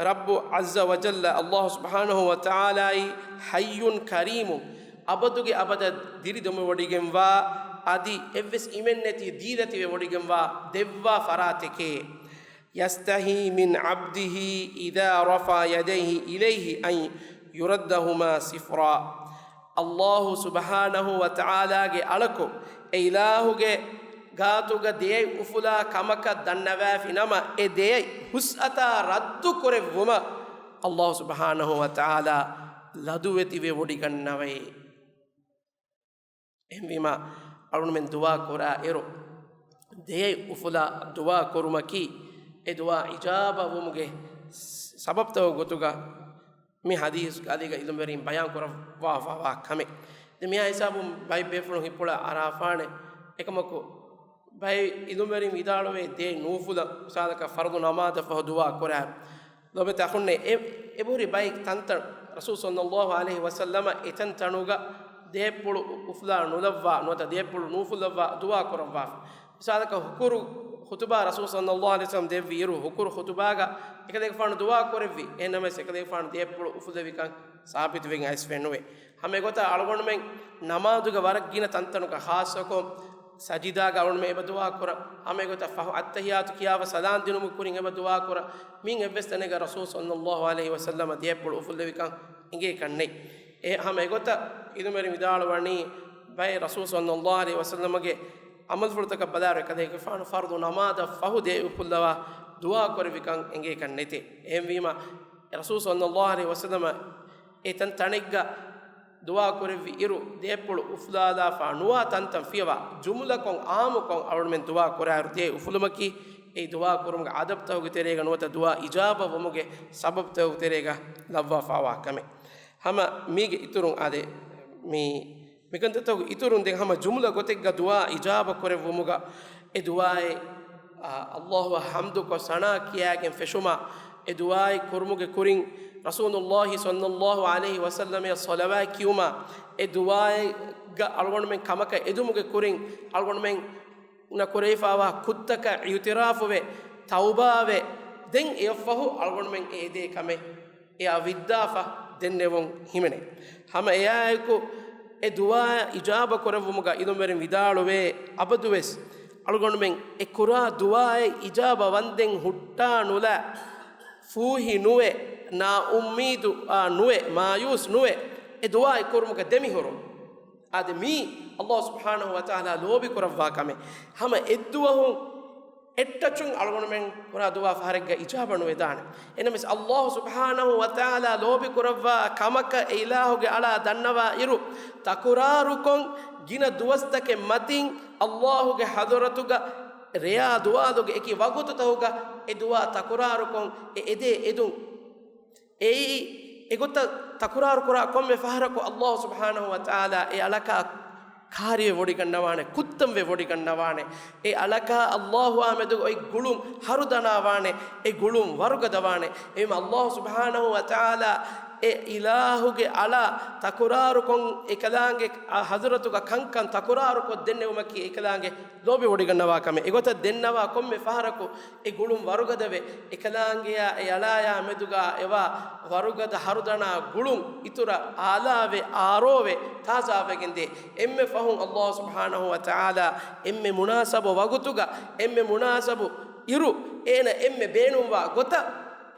ރައްބު ޢައްޒަ ވަޖައްލަ ﷲ ސުބްޙާނަހޫ ވަތަޢާލާއީ ޙައްޔުން ކަރީމުން، އަބަދުގެ އަބަދަށް ދިރިދޮމެވޮޑިގެންވާ، އަދި އެއްވެސް އިމެންނެތި ދީލަތިވެވޮޑިގެންވާ ދެއްވާ ފަރާތެކޭ. يستحي من عبده إذا رفع يديه إليه أن يردهما صفرا. ﷲ ސުބްޙާނަހޫ ވަތަޢާލާގެ އަޅަކު އެ އިލާހުގެ ގާތުގަ ދެއަތް އުފުލާ ކަމަކަށް ދަންނަވައިފި ނަމަ، އެ ދެއަތް ހުސްއަތާ ރައްދު ކުރެއްވުމަށް ﷲ ސުބްޙާނަހޫ ވަތަޢާލާ ލަދުވެތިވެ ވޮޑިގަންނަވައޭ. އެހެންވީމާ، އަޅުގަނޑުމެން ދުޢާ ކުރާ އިރު، ދެއަތް އުފުލާ ދުޢާ ކުރުމަކީ، އެ ދުޢާ އިޖާބަ ވުމުގެ ސަބަބްތަކުގެ ގޮތުގަ މި ޙަދީޘްގެ އަލީގަ އިލްމުވެރިން ބަޔާން ކުރައްވާފަވާ ކަމެއް. ދެން މިހާ ހިސާބުން ބައެއް ބޭފުޅުން ހިތްޕުޅަށް އަރާފާނެ. އެކަމަކު، ބައެއް އިލްމުވެރިން ވިދާޅުވޭ، ދެއަތް ނޫފުލަން، މިސާލަކަށް ފަރުޟު ނަމާދަށް ފަހު ދުޢާ ކުރާ. ލޯބިވެތި އަޚުންނޭ، އެ، އެބަހުރި ބައެއް ތަންތަން ރަސޫލު ޞައްލައްލާހު ޢަލައިހި ވަސައްލަމަ އެތަންތަނުގަ ދެއަތްޕުޅު އުފުލާ ނުލައްވާ، ނުވަތަ ދެއަތްޕުޅު ނޫފުލައްވާ ދުޢާ ކުރައްވާފަ. މިސާލަކަށް ހުކުރު ޚުތުބާ ރަސޫލު ޞައްލައްލާހު ޢަލައިހި ވަސައްލަމަ ދެއްވި އިރު، ހުކުރު ޚުތުބާގަ އެކަލޭގެފާނު ދުޢާ ކުރެއްވި. އެހެންނަމަވެސް އެކަލޭގެފާނު ދެއަތްޕުޅު އުފުލެވިކަން ސާބިތުވެގެން އައިސްފައެއް ނުވޭ. ހަމަ އެގޮތަށް އަޅުގަނޑުމެން ނަމާދުގެ ވަރަށް ގިނަ ތަންތަނުގަ، ޚާއްޞަކޮށް ސަޖިދާގަ އަޅުގަނޑުމެން އެބަ ދުޢާ ކުރަން. ހަމަ އެގޮތަށް ފަހު އައްތަޙިއްޔާތު ކިޔާފަ ސަލާމް ދިނުމުގެ ކުރިން އެބަ ދުޢާ ކުރަން. މިއިން އެއްވެސް ތަނެއްގަ ރަސޫލު ޞައްލައްލާހު ޢަލައިހި ވަސައްލަމަ ދެއަތްޕުޅު އުފުއްލެވިކަން އެނގޭކަށް ނެތް. އެ ހަމަ އެގޮތަށް އިލްމުވެރިން ވިދާޅުވަނީ، ބައެއް ރަސޫލު ޞައްލައްލާހު ޢަލައިހި ވަސައްލަމަގެ ޢަމަލުފުޅުތަކަށް ބަލާއިރު، އެކަލޭގެފާނު ފަރުޟު ނަމާދަށް ފަހު ދެއަތް އުފުއްލަވާ ދުޢާ ކުރެއްވިކަން އެނގޭކަށް ނެތޭ. އެހެންވީމަ، ރަސޫލު ޞައްލައްލާހު ޢަލައިހި ވަސައްލަމަ އެ ތަން ތަނެއްގަ ދުޢާ ކުރެއްވި އިރު، ދެއަތްޕުޅު އުފުލާލާފަ ނުވާ ތަންތަން ފިޔަވާ، ޖުމުލަކޮށް ޢާއްމުކޮށް އަޅުގަނޑުމެން ދުޢާ ކުރާއިރު، ދެއަތް އުފުލުމަކީ އެ ދުޢާ ކުރުމުގެ އަދަބުތަކުގެ ތެރޭގަ ނުވަތަ ދުޢާ އިޖާބަ ވުމުގެ ސަބަބުތަކުގެ ތެރޭގަ ލައްވާފަވާ ކަމެއް. ހަމަ މީގެ އިތުރުން އާދެ، މި މިކަންތައްތަކުގެ އިތުރުން ދެން ހަމަ ޖުމްލަ ގޮތެއްގަ ދުޢާ އިޖާބަ ކުރެއްވުމުގަ އެ ދުޢާއެއް، އާ، ﷲ އަށް ޙަމްދުކޮށް ސަނާ ކިޔާގެން ފެށުމާ، އެ ދުޢާއެއް ކުރުމުގެ ކުރިން ރަސޫލުﷲ ޞައްލައްލާހު ޢަލައިހި ވަސައްލަމައަށް ޞަލަވާތް ކިޔުމާ، އެ ދުޢާއެއްގަ އަޅުގަނޑުމެން ކަމަކަށް އެދުމުގެ ކުރިން އަޅުގަނޑުމެންނަށް ކުރެވިފަވާ ކުށްތަކަށް އިޢުތިރާފުވެ، ތައުބާވެ، ދެން އެއަށްފަހު އަޅުގަނޑުމެން އެ އެދޭ ކަމެއް އެއާ ވިއްދާފަ ދެންނެވުން ހިމެނޭ. ހަމަ އެއާއެކު އެ ދުޢާ އިޖާބަ ކުރެއްވުމުގަ އިލްމުވެރިން ވިދާޅުވޭ، އަބަދުވެސް އަޅުގަނޑުމެން އެ ކުރާ ދުޢާއެއް އިޖާބަ ވަންދެން ހުއްޓާ ނުލާ، ފޫހި ނުވެ، ނާއުއްމީދު އާ ނުވެ، މާޔޫސް ނުވެ، އެ ދުޢާއެއް ކުރުމުގަ ދެމިހުރުން. އާދެ، މީ ﷲ ސުބްޙާނަހޫ ވަތަޢާލާ ލޯބި ކުރައްވާ ކަމެއް. ހަމަ އެއްދުވަހު އެއްޓަޗުން އަޅުގަނޑުމެން ކުރާ ދުޢާ ފަހަރެއްގަ އިޖާބަ ނުވެދާނެ. އެހެންނަމަވެސް، ﷲ ސުބްޙާނަހޫ ވަތަޢާލާ ލޯބި ކުރައްވާ ކަމަކަށް އެ އިލާހުގެ އަޅާ ދަންނަވާ އިރު، ތަކުރާރުކޮށް ގިނަ ދުވަސްތަކެއް މަތިން ﷲ ގެ ޙަޟްރަތުގަ ރެޔާ ދުވާލުގެ އެކި ވަގުތުތަކުގަ އެ ދުޢާ ތަކުރާރުކޮށް އެ އެދޭ އެދުން. އެއީ، އެގޮތަށް ތަކުރާރު ކުރާ ކޮންމެ ފަހަރަކު ﷲ ސުބްޙާނަހޫ ވަތަޢާލާ އެ އަޅަކާ ކާރިވެ ވޮޑިގަންނަވާނެ، ކުއްތަންވެ ވޮޑިގަންނަވާނެ. އެ އަޅަކާ ﷲ އާ މެދުގަ އޮތް ގުޅުން ހަރުދަނާވާނެ، އެ ގުޅުން ވަރުގަދަވާނެ. އެހެން ﷲ ސުބްޙާނަހޫ ވަތަޢާލާ އެ އިލާހުގެ އަޅާ ތަކުރާރުކޮށް އެކަލާނގެ ޙަޟްރަތުގަ ކަންކަން ތަކުރާރުކޮށް ދެންނެވުމަކީ އެކަލާނގެ ލޯބިވޮޑިގަންނަވާ ކަމެއް. އެގޮތަށް ދެންނަވާ ކޮންމެ ފަހަރަކު އެ ގުޅުން ވަރުގަދަވެ، އެކަލާނގެޔާ އެ އަޅާޔާ މެދުގަ އެވާ ވަރުގަދަ ހަރުދަނާ ގުޅުން އިތުރަށް އާލާވެ، އާރޯވެ، ތާޒާވެގެންދޭ. އެންމެ ފަހުން ﷲ ސުބްޙާނަހޫ ވަތަޢާލާ އެންމެ މުނާސަބު ވަގުތުގަ، އެންމެ މުނާސަބު އިރު، އޭނަ އެންމެ ބޭނުންވާ ގޮތަށް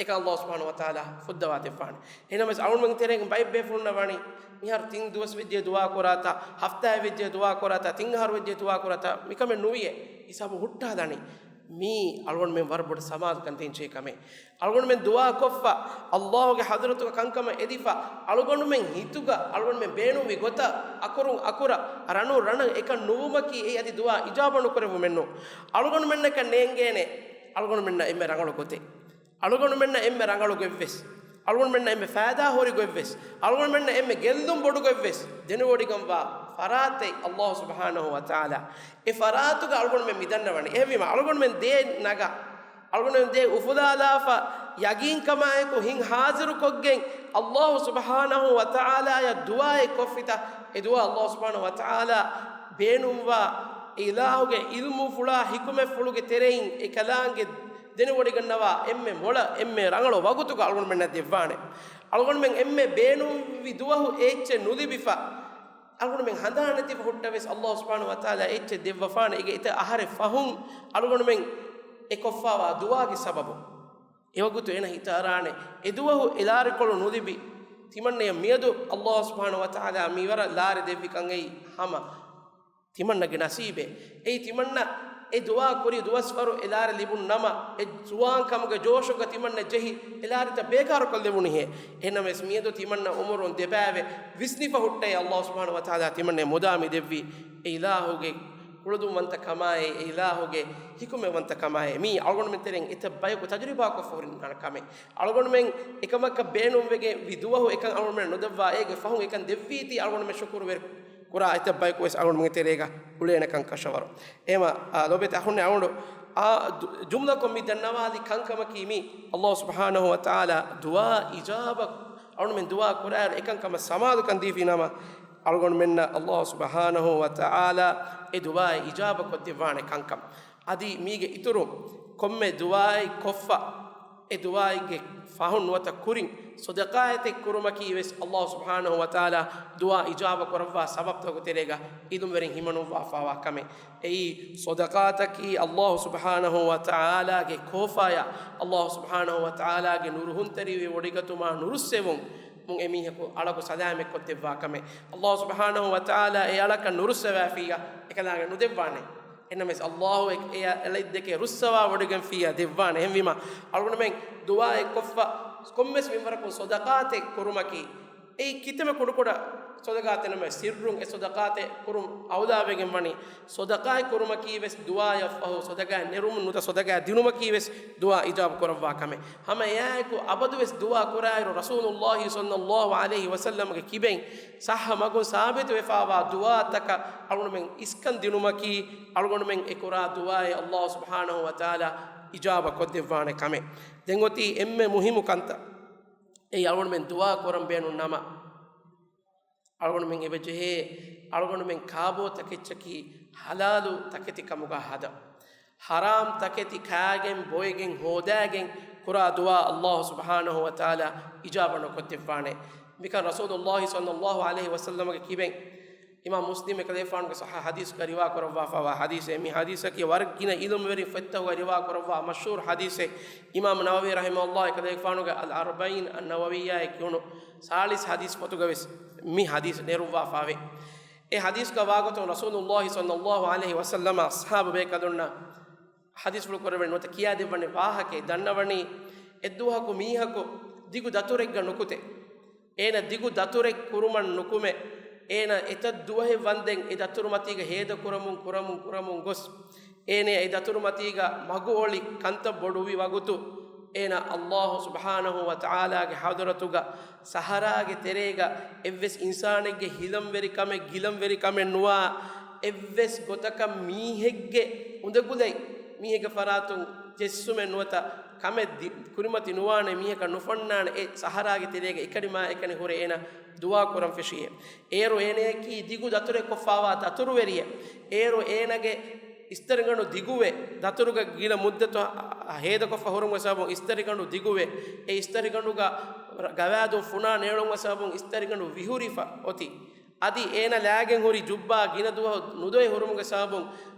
އެކަން ﷲ ސުބްޙާނަހޫ ވަތަޢާލާ ފުއްދަވާ ދެއްވާނެ. އެހެންނަމަވެސް، އަޅުގަނޑުމެން ތެރެއިން ބައެއް ބޭފުޅުންނަށް ވަނީ، މިހާރު ތިން ދުވަސް ވެއްޖެ ދުޢާ ކުރާތާ، ހަފްތާއެއް ވެއްޖެ ދުޢާ ކުރާތާ، ތިން އަހަރު ވެއްޖެ ދުޢާ ކުރާތާ، މިކަމެއް ނުވިއޭ. ހިސާބު ހުއްޓާލަނީ. މީ އަޅުގަނޑުމެން ވަރަށް ބޮޑު ސަމާލުކަން ދޭންޖެހޭ ކަމެއް. އަޅުގަނޑުމެން ދުޢާ ކޮށްފަ، ﷲ ގެ ޙަޟްރަތުގަ ކަންކަމަށް އެދިފަ، އަޅުގަނޑުމެން ހިތުގަ އަޅުގަނޑުމެން ބޭނުންވި ގޮތަށް އަކުރުން އަކުރަށް، ރަނުން ރަނަށް އެކަން ނުވުމަކީ އެއީ އަދި ދުޢާ އިޖާބަ ނުކުރެވުމެއްނޫން. އަޅުގަނޑުމެންނަކަށް ނޭނގޭނެ އަޅުގަނޑުމެންނަށް އެންމެ ރަނގަޅު ގޮތެއް. އަޅުގަނޑުމެންނަށް އެންމެ ރަނގަޅު ގޮތްވެސް، އަޅުގަނޑުމެންނަށް އެންމެ ފައިދާ ހުރި ގޮތްވެސް، އަޅުގަނޑުމެންނަށް އެންމެ ގެއްލުން ބޮޑު ގޮތްވެސް ދެނެވޮޑިގަންވާ ފަރާތެއް ﷲ ސުބްޙާނަހޫ ވަތަޢާލާ. އެ ފަރާތުގަ އަޅުގަނޑުމެން މިދަންނަވަނީ. އެހެންވީމަ، އަޅުގަނޑުމެން ދޭ ނަގާ، އަޅުގަނޑުމެން ދޭ އުފުލާލާފަ، ޔަގީންކަމާއެކު ހިތް ޙާޟިރުކޮށްގެން ﷲ ސުބްޙާނަހޫ ވަތަޢާލާއަށް ދުޢާއެއް ކޮށްފިތަ؟ އެ ދުޢާ ﷲ ސުބްޙާނަހޫ ވަތަޢާލާ ބޭނުންވާ އެ އިލާހުގެ ޢިލްމުފުޅާ ޙިކުމަތްފުޅުގެ ތެރެއިން އެ ކަލާނގެ ދެނެވޮޑިގަންނަވާ އެންމެ މޮޅަށް އެންމެ ރަނގަޅު ވަގުތުގަ އަޅުގަނޑުމެންނަށް ދެއްވާނެ. އަޅުގަނޑުމެން އެންމެ ބޭނުންވި ދުވަހު އެއްޗެއް ނުލިބިފަ، އަޅުގަނޑުމެން ހަނދާން ނެތިފަ ހުއްޓަވެސް ﷲ ސުބްޙާނަހޫ ވަތަޢާލާ އެއްޗެއް ދެއްވަފާނެ. އޭގެ އެތައް އަހަރެއް ފަހުން އަޅުގަނޑުމެން އެ ކޮށްފާވާ ދުޢާގެ ސަބަބުން އެވަގުތު އޭނަ ހިތަށް އަރާނެ، އެދުވަހު އެ ލާރިކޮޅު ނުލިބި ތިމަންނަޔަށް މިއަދު ﷲ ސުބްޙާނަހޫ ވަތަޢާލާ މިވަރަށް ލާރި ދެއްވި ކަން އެއީ ހަމަ ތިމަންނަގެ ނަސީބެއް. އެއީ ތިމަންނަ އެ ދުޢާ ކުރި ދުވަސްވަރު އެ ލާރި ލިބުނު ނަމަ، އެ ޒުވާން ކަމުގެ ޖޯޝުގަ ތިމަންނަ ޖެހި އެ ލާރިތައް ބޭކާރުކޮށްލެވުނުހޭ. އެހެންނަމަވެސް މިއަދު ތިމަންނަ އުމުރުން ދެބައިވެ ވިސްނިފަ ހުއްޓައި ﷲ ސުބްޙާނަހޫ ވަތަޢާލާ ތިމަންނަ މުދާ މި ދެއްވީ އެ އިލާހުގެ ކުޅަދުންވަންތަ ކަމާއި، އެ އިލާހުގެ ޙިކުމަތްވަންތަ ކަމާއި. މީ އަޅުގަނޑުމެން ތެރެއިން އެތައް ބަޔަކު ތަޖުރިބާކޮށްފަ ހުރި ކަމެއް. އަޅުގަނޑުމެން އެކަމަކަށް ބޭނުންވެގެން ވި ދުވަހު އެކަން އަޅުގަނޑުމެން ނުދެއްވާ އޭގެ ފަހުން އެކަން ދެއްވީތީ އަޅުގަނޑުމެން ޝުކުރުވެރި ކުރާ އެތައް ބަޔަކު ވެސް އަޅުގަނޑުމެންގެ ތެރޭގަ އުޅޭނެކަން ކަށަވަރު. އެހެމަ، އާ، ލޯބިތެ އަޚުންނޭ އަޅުގަނޑު އާ ދު-، ޖުމްލަކޮށް މި ދަންނަވާލި ކަންކަމަކީ މީ ﷲ ސުބްޙާނަހޫ ވަތަޢާލާ ދުޢާ އިޖާބަ، އަޅުގަނޑުމެން ދުޢާ ކުރާއިރު އެކަންކަމަށް ސަމާލުކަން ދީފި ނަމަ، އަޅުގަނޑުމެންނަށް ﷲ ސުބްޙާނަހޫ ވަތަޢާލާ އެ ދުޢާއެއް އިޖާބަ ކޮށްދެއްވާނެ ކަންކަން. އަދި މީގެ އިތުރުން ކޮންމެ ދުޢާއެއް ކޮށްފަ، އެ ދުޢާއެއްގެ ފަހުން ނުވަތަ ކުރިން ޞަދަޤާތެއް ކުރުމަކީ ވެސް ﷲ ސުބްޙާނަހޫ ވަތަޢާލާ ދުޢާ އިޖާބަ ކުރައްވާ ސަބަބުތަކުގެ ތެރޭގަ ޢިލްމުވެރިން ހިމަނުއްވާފާވާ ކަމެއް. އެއީ ޞަދަޤާތަކީ ﷲ ސުބްޙާނަހޫ ވަތަޢާލާގެ ކޯފާޔާ، ﷲ ސުބްޙާނަހޫ ވަތަޢާލާގެ ނުރުހުންތެރިވެ ވޮޑިގަތުމާ ނުރުއްސެވުން މުން އެމީހަކު އަޅަކު ސަލާމަތްކޮށްދެއްވާ ކަމެއް. ﷲ ސުބްޙާނަހޫ ވަތަޢާލާ އެ އަޅަކަށް ނުރުއްސަވާފިއްޔާ އެކަލާނގެ ނުދެއްވާނެ. އެނަމެސް ﷲ އެ، އެ އަޅައިދެކެ ރުއްސަވާ ވޮޑިގެންފިއްޔާ ދެއްވާނެ. އެހެންވީމަ، އަޅުގަނޑުމެން ދުޢާއެއް ކޮށްފަ ކޮންމެސް މިންވަރަކުން ޞަދަޤާތެއް ކުރުމަކީ، އެއީ ކިތަންމެ ކުޑަކުޑަ ޞަދަޤާތެއް ނަމަ، ސިއްރުން އެ ޞަދަޤާތެއް ކުރުން އައުލާވެގެން ވަނީ. ޞަދަޤާތް ކުރުމަކީ ވެސް ދުޢާއަށްފަހު، ޞަދަޤާތް ނެރުމުން ނުވަތަ ޞަދަޤާތް ދިނުމަކީ ވެސް ދުޢާ އިޖާބަ ކުރައްވާ ކަމެއް. ހަމަ އެއާއެކު އަބަދުވެސް ދުޢާ ކުރާއިރު، ރަސޫލުﷲ ޞައްލަﷲ ޢަލައިހި ވަސައްލަމްގެ ކިބައިން ޞައްޙަ މަގުން ސާބިތުވެފާވާ ދުޢާތަކަށް އަޅުގަނޑުމެން އިސްކަން ދިނުމަކީ، އަޅުގަނޑުމެން އެ ކުރާ ދުޢާއެއް ﷲ ސުބްޙާނަހޫ ވަތަޢާލާ އިޖާބަ ކޮށްދެއްވާނެ ކަމެއް. ދެން އޮތީ އެންމެ މުހިއްމު ކަންތައް. އެއީ އަޅުގަނޑުމެން ދުޢާ ކުރަން ބޭނުން ނަމަ، އަޅުގަނޑުމެން އެބަޖެހޭ އަޅުގަނޑުމެން ކާބޯ ތަކެއްޗަކީ ޙަލާލު ތަކެތި ކަމުގަ ހަދަން. ޙަރާމް ތަކެތި ކާގެން ބޮއެގެން ހޯދާގެން ކުރާ ދުޢާ ﷲ ސުބްޙާނަހޫ ވަތަޢާލާ އިޖާބަ ނުކޮށްދެއްވާނެ. މިކަން ރަސޫލުﷲ ޞައްލަﷲ ޢަލައިހި ވަސައްލަމްގެ ކިބައިން އިމާމް މުސްލިމް އެކަލޭގެފާނުގެ ޞައްޙަ ޙަދީޘްގަ ރިވާ ކުރައްވާފާވާ ޙަދީޘެއް. މި ޙަދީޘަކީ ވަރަށް ގިނަ ޢިލްމުވެރިން ފޮތްތަކުގަ ރިވާ ކުރައްވާ މަޝްހޫރު ޙަދީޘެއް. އިމާމް ނަވަވީ ރަޙިމަހުﷲ އެކަލޭގެފާނުގެ އަލް އަރްބަޢީން އައްނަވަވިއްޔާއޭ ކިޔުނު ސާޅީސް ޙަދީޘް ފޮތުގަ ވެސް މި ޙަދީޘް ނެރުއްވާފާވޭ. އެ ޙަދީޘްގަ ވާގޮތުން ރަސޫލުﷲ ޞައްލަﷲ ޢަލައިހި ވަސައްލަމަ އަޞްޙާބު ބޭކަލުންނަށް ޙަދީޘްފުޅު ކުރެވެން ނުވަތަ ކިޔާދެއްވަނީ ވާހަކައެއް. ދަންނަވަނީ އެއްދުވަހަކު މީހަކު ދިގު ދަތުރެއްގަ ނުކުތޭ. އޭނަ ދިގު ދަތުރެއް ކުރުމަށް ނުކުމެ، އޭނަ އެތައް ދުވަހެއް ވަންދެން އެ ދަތުރު މަތީގަ ހޭދަ ކުރަމުން، ކުރަމުން، ކުރަމުން ގޮސް، އޭނަ އެ ދަތުރު މަތީގަ މަގު އޮޅި ކަންތައް ބޮޑުވި ވަގުތު، އޭނަ ﷲ ސުބްޙާނަހޫ ވަތަޢާލާގެ ޙަޟްރަތުގަ ސަހަރާގެ ތެރޭގަ އެއްވެސް އިންސާނެއްގެ ހިލަންވެރިކަމެއް، ގިލަންވެރިކަމެއް ނުވާ، އެއްވެސް ގޮތަކަށް މީހެއްގެ އުނދަގުލައި، މީހެއްގެ ފަރާތުން ޖެއްސުމެއް ނުވަތަ ކަމެއް ދި-، ކުރިމަތި ނުވާނެ މީހަކަށް ނުފޮންނާނެ އެ ސަހަރާގެ ތެރޭގަ އެކަނިމާ އެކަނި ހުރެ އޭނަ ދުޢާ ކުރަން ފެށިއޭ. އޭރު އޭނަޔަކީ ދިގު ދަތުރެއް ކޮށްފާވާ ދަތުރުވެރިއެއް. އޭރު އޭނަގެ އިސްތަށިގަނޑު ދިގުވެ، ދަތުރުގަ ގިނަ މުއްދަތު ހޭދަކޮށްފަ ހުރުމުގެ ސަބަބުން އިސްތަށިގަނޑު ދިގުވެ، އެ އިސްތަށިގަނޑުގަ ގަވާއިދުން ފުނާ ނޭޅުމުގެ ސަބަބުން އިސްތަށިގަނޑު ވިހުރިފަ އޮތީ. އަދި އޭނަ ލާގެން ހުރި ޖުއްބާ ގިނަ ދުވަހު ނުދޮވެ ހުރުމުގެ ސަބަބުން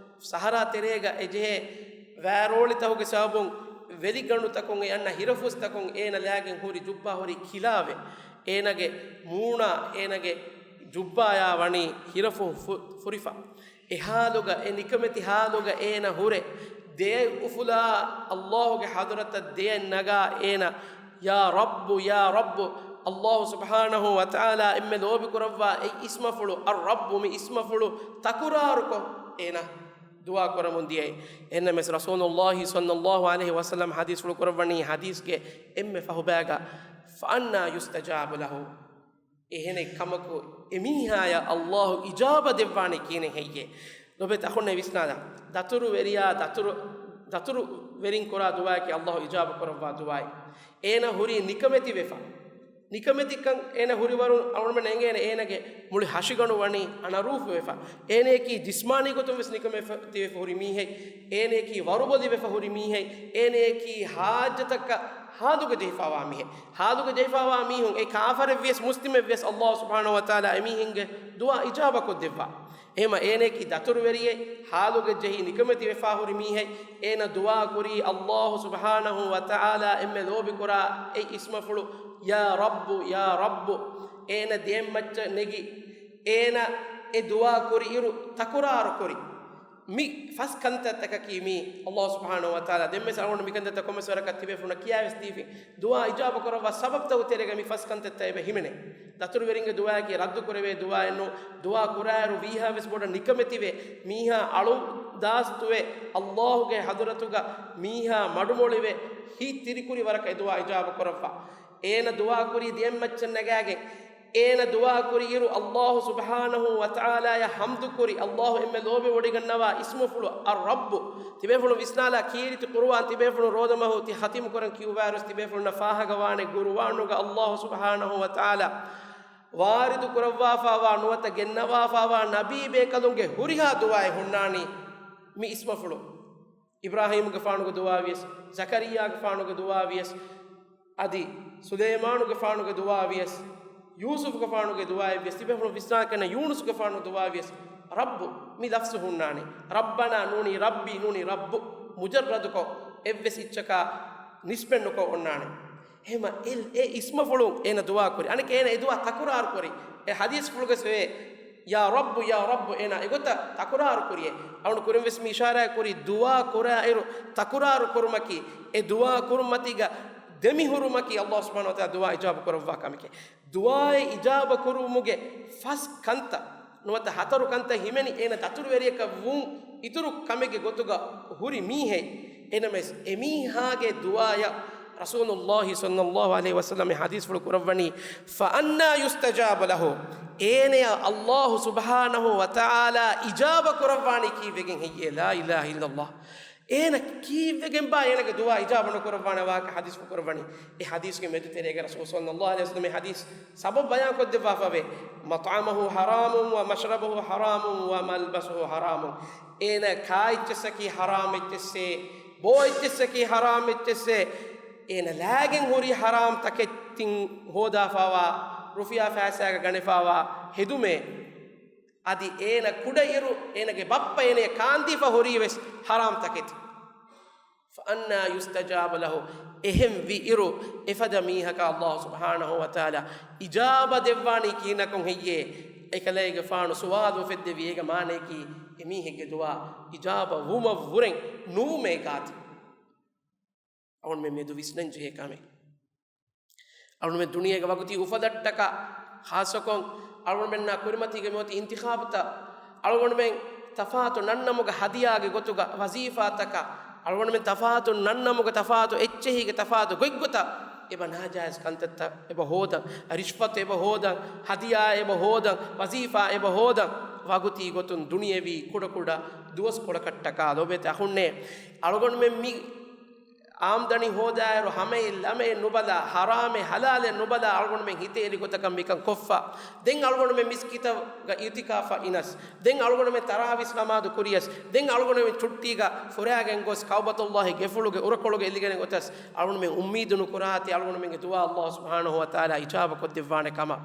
ސަހަރާ ތެރޭގަ އެޖެހޭ ވާރޯޅިތަކުގެ ސަބަބުން ވެލިގަނޑުތަކުން އެ އަންނަ ހިރަފުސްތަކުން އޭނަ ލާގެން ހުރި ޖުއްބާ ހުރީ ކިލާވެ. އޭނަގެ މޫނާ އޭނަގެ ޖުއްބާޔާ ވަނީ ހިރަފު ފު-، ފުރިފަ. އެ ހާލުގަ، އެ ނިކަމެތި ހާލުގަ އޭނަ ހުރެ ދެއަތް އުފުލާ ﷲ ގެ ޙަޟްރަތަށް ދެއަތް ނަގާ އޭނަ، ޔާ ރައްބު، ޔާ ރައްބު، ﷲ ސުބްޙާނަހޫ ވަތަޢާލާ އެންމެ ލޯބި ކުރައްވާ އެއް އިސްމަފުޅު، އައްރައްބު، މި އިސްމަފުޅު ތަކުރާރުކޮށް އޭނަ ދުޢާ ކުރަމުން ދިޔައީ. އެހެންނަމަވެސް ރަސޫލުﷲ ޞައްލަﷲ ޢަލައިހި ވަސައްލަމަ ޙަދީޘްފުޅު ކުރައްވަނީ ޙަދީޘްގެ އެންމެ ފަހުބައިގަ، ފައަންނާ ޔުސްތަޖާބު ލަހު. އެހެނެއް ކަމަކު އެމީހާޔަށް ﷲ އިޖާބަ ދެއްވާނީ ކިހިނެއް ހެއްޔޭ؟ ލޮބެތި އަޚުންނޭ ވިސްނާލާ. ދަތުރުވެރިޔާ ދަތުރު، ދަތުރުވެރިން ކުރާ ދުޢާއަކީ ﷲ އިޖާބަ ކުރައްވާ ދުޢާއެއް. އޭނަ ހުރީ ނިކަމެތިވެފަ. ނިކަމެތިކަން އޭނަ ހުރިވަރުން އަޅުގަނޑުމެން އެނގޭނެ އޭނަގެ މުޅި ހަށިގަނޑު ވަނީ އަނަރޫފުވެފަ. އޭނައަކީ ޖިސްމާނީ ގޮތުން ވެސް ނިކަމެތިވެފަ ހުރި މީހެއް. އޭނައަކީ ވަރުބޮލިވެފަ ހުރި މީހެއް. އޭނައަކީ ޙާއްޖަތަކަށް ހާދުގަ ޖެހިފާވާ މީހެއް. ހާދުގަ ޖެހިފާވާ މީހުން، އެ ކާފަރެއްވިޔަސް މުސްލިމެއްވިޔަސް، ﷲ ސުބްޙާނަހޫ ވަތަޢާލާ އެމީހެއްގެ ދުޢާ އިޖާބަކޮށްދެއްވާ. އެހެމަ އޭނައަކީ ދަތުރުވެރިއެއް، ހާލުގަ ޖެހި ނިކަމެތިވެފާ ހުރި މީހެއް. އޭނަ ދުޢާ ކުރީ ﷲ ސުބްޙާނަހޫ ވަތަޢާލާ އެންމެ ލޯބިކުރާ އެއް އިސްމަފުޅު، ޔާ ރައްބު، ޔާ ރައްބު. އޭނަ ދެއަތްމައްޗަށް ނެގި، އޭނަ އެ ދުޢާ ކުރިއިރު ތަކުރާރު ކުރި. މި ފަސް ކަންތައްތަކަކީ މީ ﷲ ސުބްޙާނަހޫ ވަތަޢާލާ ދެންވެސް އަޅުގަނޑު މިކަންތައްތައް ކޮންމެސް ވަރަކަށް ތިބޭފުޅުންނަށް ކިޔާވެސް ދީފިން. ދުޢާ އިޖާބަ ކުރައްވާ ސަބަބުތަކުގެ ތެރޭގަ މި ފަސް ކަންތައްތައް އެބަ ހިމެނޭ. ދަތުރުވެރިންގެ ދުޢާއަކީ ރައްދު ކުރެވޭ ދުޢާއެއް ނޫން. ދުޢާ ކުރާއިރު ވީހާވެސް ބޮޑަށް ނިކަމެތިވެ، މީހާ އަޅުދާސްތުވެ، ﷲ ގެ ޙަޟްރަތުގަ މީހާ މަޑުމޮޅިވެ، ހިތް ތިރިކުރި ވަރަކަށް އެ ދުޢާ އިޖާބަ ކުރައްވާ. އޭނަ ދުޢާ ކުރީ ދެއަތްމައްޗަށް ނަގާގެން. އޭނަ ދުޢާ ކުރިއިރު ﷲ ސުބްޙާނަހޫ ވަތަޢާލާޔަށް ޙަމްދު ކުރި، ﷲ އެންމެ ލޯބިވޮޑިގަންނަވާ އިސްމުފުޅު އައްރައްބު. ތިބޭފުޅުން ވިސްނާލާ، ކީރިތި ޤުރުއާން ތިބޭފުޅުން ރޯދަމަހު ތި ޚަތިމް ކުރަން ކިޔުއްވާއިރުވެސް ތިބޭފުޅުންނަށް ފާހަގަވާނެ ޤުރުއާނުގަ ﷲ ސުބްޙާނަހޫ ވަތަޢާލާ ވާރިދު ކުރައްވާފާވާ ނުވަތަ ގެންނަވާފާވާ ނަބީ ބޭކަލުންގެ ހުރިހާ ދުޢާއެއް ހުންނާނީ މި އިސްމަފުޅު. އިބްރާހީމުގެފާނުގެ ދުޢާވިޔަސް، ޒަކަރިއްޔާގެފާނުގެ ދުޢާވިޔަސް، އަދި ސުލައިމާނުގެފާނުގެ ދުޢާވިޔަސް، ޔޫސުފުގެފާނުގެ ދުޢާއެއްވިޔަސް، ތިބޭފުޅުން ވިސްނާކަން ޔޫނުސުގެފާނުގެ ދުޢާވިޔަސް، ރައްބު މި ލަފްޒު ހުންނާނެ. ރައްބަނާ ނޫނީ ރައްބީ ނޫނީ ރައްބު. މުޖައްރަދުކޮށް އެއްވެސް އެއްޗަކާ ނިސްބަތް ނުކޮށް އޮންނާނެ. އެހެމަ އެ، އެ އިސްމަފުޅުން އޭނަ ދުޢާ ކުރި. އަނެކޭ އޭނަ އެ ދުޢާ ތަކުރާރު ކުރި. އެ ޙަދީޘްފުޅުގަސް ވޭ، ޔާ ރައްބު، ޔާ ރައްބު، އޭނާ އެގޮތަށް ތަކުރާރު ކުރިއޭ. އަޅުން ކުރިން ވެސް މި އިޝާރާތް ކުރީ، ދުޢާ ކުރާއިރު ތަކުރާރު ކުރުމަކީ، އެ ދުޢާ ކުރުމަތީގަ ދެމިހުރުމަކީ ﷲ ސުބްޙާނަހޫ ވަތަޢާލާ ދުޢާ އިޖާބަ ކުރައްވާ ކަމެކޭ. ދުޢާއެއް އިޖާބަ ކުރުމުގެ ފަސް ކަންތައް ނުވަތަ ހަތަރު ކަންތައް ހިމެނި އޭނަ ދަތުރުވެރިޔަކަށް ވުން އިތުރު ކަމެއްގެ ގޮތުގަ ހުރި މީހެއް. އެނަމެސް އެމީހާގެ ދުޢާޔަށް ރަސޫލުﷲ ޞައްލަﷲ ޢަލައިހި ވަސައްލަމަ ޙަދީޘްފުޅު ކުރައްވަނީ، ފައަންނާ ޔުސްތަޖާބު ލަހު، އޭނަޔަށް ﷲ ސުބްޙާނަހޫ ވަތަޢާލާ އިޖާބަ ކުރައްވާނީ ކީއްވެގެން ހެއްޔޭ؟ ލާ އިލާހަ އިއްލަﷲ. އޭނަ ކީއްވެގެންބާ އޭނަގެ ދުޢާ އިޖާބަ ނުކުރައްވާނެ ވާހަކަ ޙަދީޘްފުޅު ކުރައްވަނީ؟ އެ ޙަދީޘްގެ މެދުތެރޭގަ ރަސޫލު ޞައްލަﷲ ޢަލައިހި ވަސައްލަމަ އެ ޙަދީޘް ސަބަބު ބަޔާންކޮށްދެއްވާފަވޭ، مطعمه حرام ومشربه حرام وملبسه حرام. އޭނަ ކާ އެއްޗެއްސަކީ ޙަރާމް އެއްޗެއްސޭ، ބޯ އެއްޗެއްސަކީ ޙަރާމް އެއްޗެއްސޭ، އޭނަ ލާގެން ހުރީ ޙަރާމް ތަކެތިން ހޯދާފާވާ، ރުފިޔާ ފައިސާގަ ގަނެފާވާ ހެދުމޭ. އަދި އޭނަ ކުޑައިރު އޭނަގެ ބައްޕަ އޭނަޔަށް ކާންދީފަ ހުރީވެސް ޙަރާމް ތަކެތި. فأنى يستجاب له. އެހެން ވިއިރު އެފަދަ މީހަކަށް ﷲ ސުބްޙާނަހޫ ވަތަޢާލާ އިޖާބަ ދެއްވާނީ ކިހިނަކުން ހެއްޔޭ؟ އެކަލޭގެފާނު ސުވާލު އުފެއްދެވި އޭގެ މާނަޔަކީ އެމީހެއްގެ ދުޢާ އިޖާބަ ވުމަށްވުރެން ނޫމޭ ގާތި. އަޅުގަނޑުމެން މެދު ވިސްނަން ޖެހޭ ކަމެއް. އަޅުގަނޑުމެން ދުނިޔޭގެ ވަގުތީ އުފަލަށްޓަކާ، ޚާއްޞަކޮށް އަޅުގަނޑުމެންނާ ކުރިމަތީގެ މިއޮތީ އިންތިޚާބުތައް، އަޅުގަނޑުމެން ތަފާތު ނަންނަމުގެ ހަދިޔާގެ ގޮތުގަ ވަޒީފާތަކަށް، އަޅުގަނޑުމެން ތަފާތު ނަންނަމުގެ ތަފާތު އެއްޗެހީގެ ތަފާތު ގޮތްގޮތަށް އެބަ ނާޖާއިޒް ކަންތައްތައް އެބަ ހޯދަން، ރިޝްވަތު އެބަ ހޯދަން، ހަދިޔާ އެބަ ހޯދަން، ވަޒީފާ އެބަ ހޯދަން، ވަގުތީ ގޮތުން ދުނިޔެވީ ކުޑަކުޑަ ދުވަސްކޮޅަކަށްޓަކާ ލޯބިވެތި އަޚުންނޭ، އަޅުގަނޑުމެން މި އާމްދަނީ ހޯދާއިރު ހަމައެއް ލަމައެއް ނުބަލާ، ޙަރާމެއް ޙަލާލެއް ނުބަލާ، އަޅުގަނޑުމެން ހިތެއް އެޅި ގޮތަކަށް މިކަން ކޮށްފަ. ދެން އަޅުގަނޑުމެން މިސްކިތަށް އިޢުތިކާފަށް އިނަސް، ދެން އަޅުގަނޑުމެން ތަރާވީސް ނަމާދު ކުރިޔަސް، ދެން އަޅުގަނޑުމެން ޗުއްޓީގަ ފުރާގެން ގޮސް ކަޢުބަތުﷲ ގެފުޅުގެ އުރަކޮޅުގަ އެލިގެން އޮތަސް، އަޅުގަނޑުމެން އުއްމީދު ނުކުރާތި އަޅުގަނޑުމެންގެ ދުޢާ ﷲ ސުބްޙާނަހޫ ވަތަޢާލާ އިޖާބަ ކޮށްދެއްވާނެ ކަމަށް.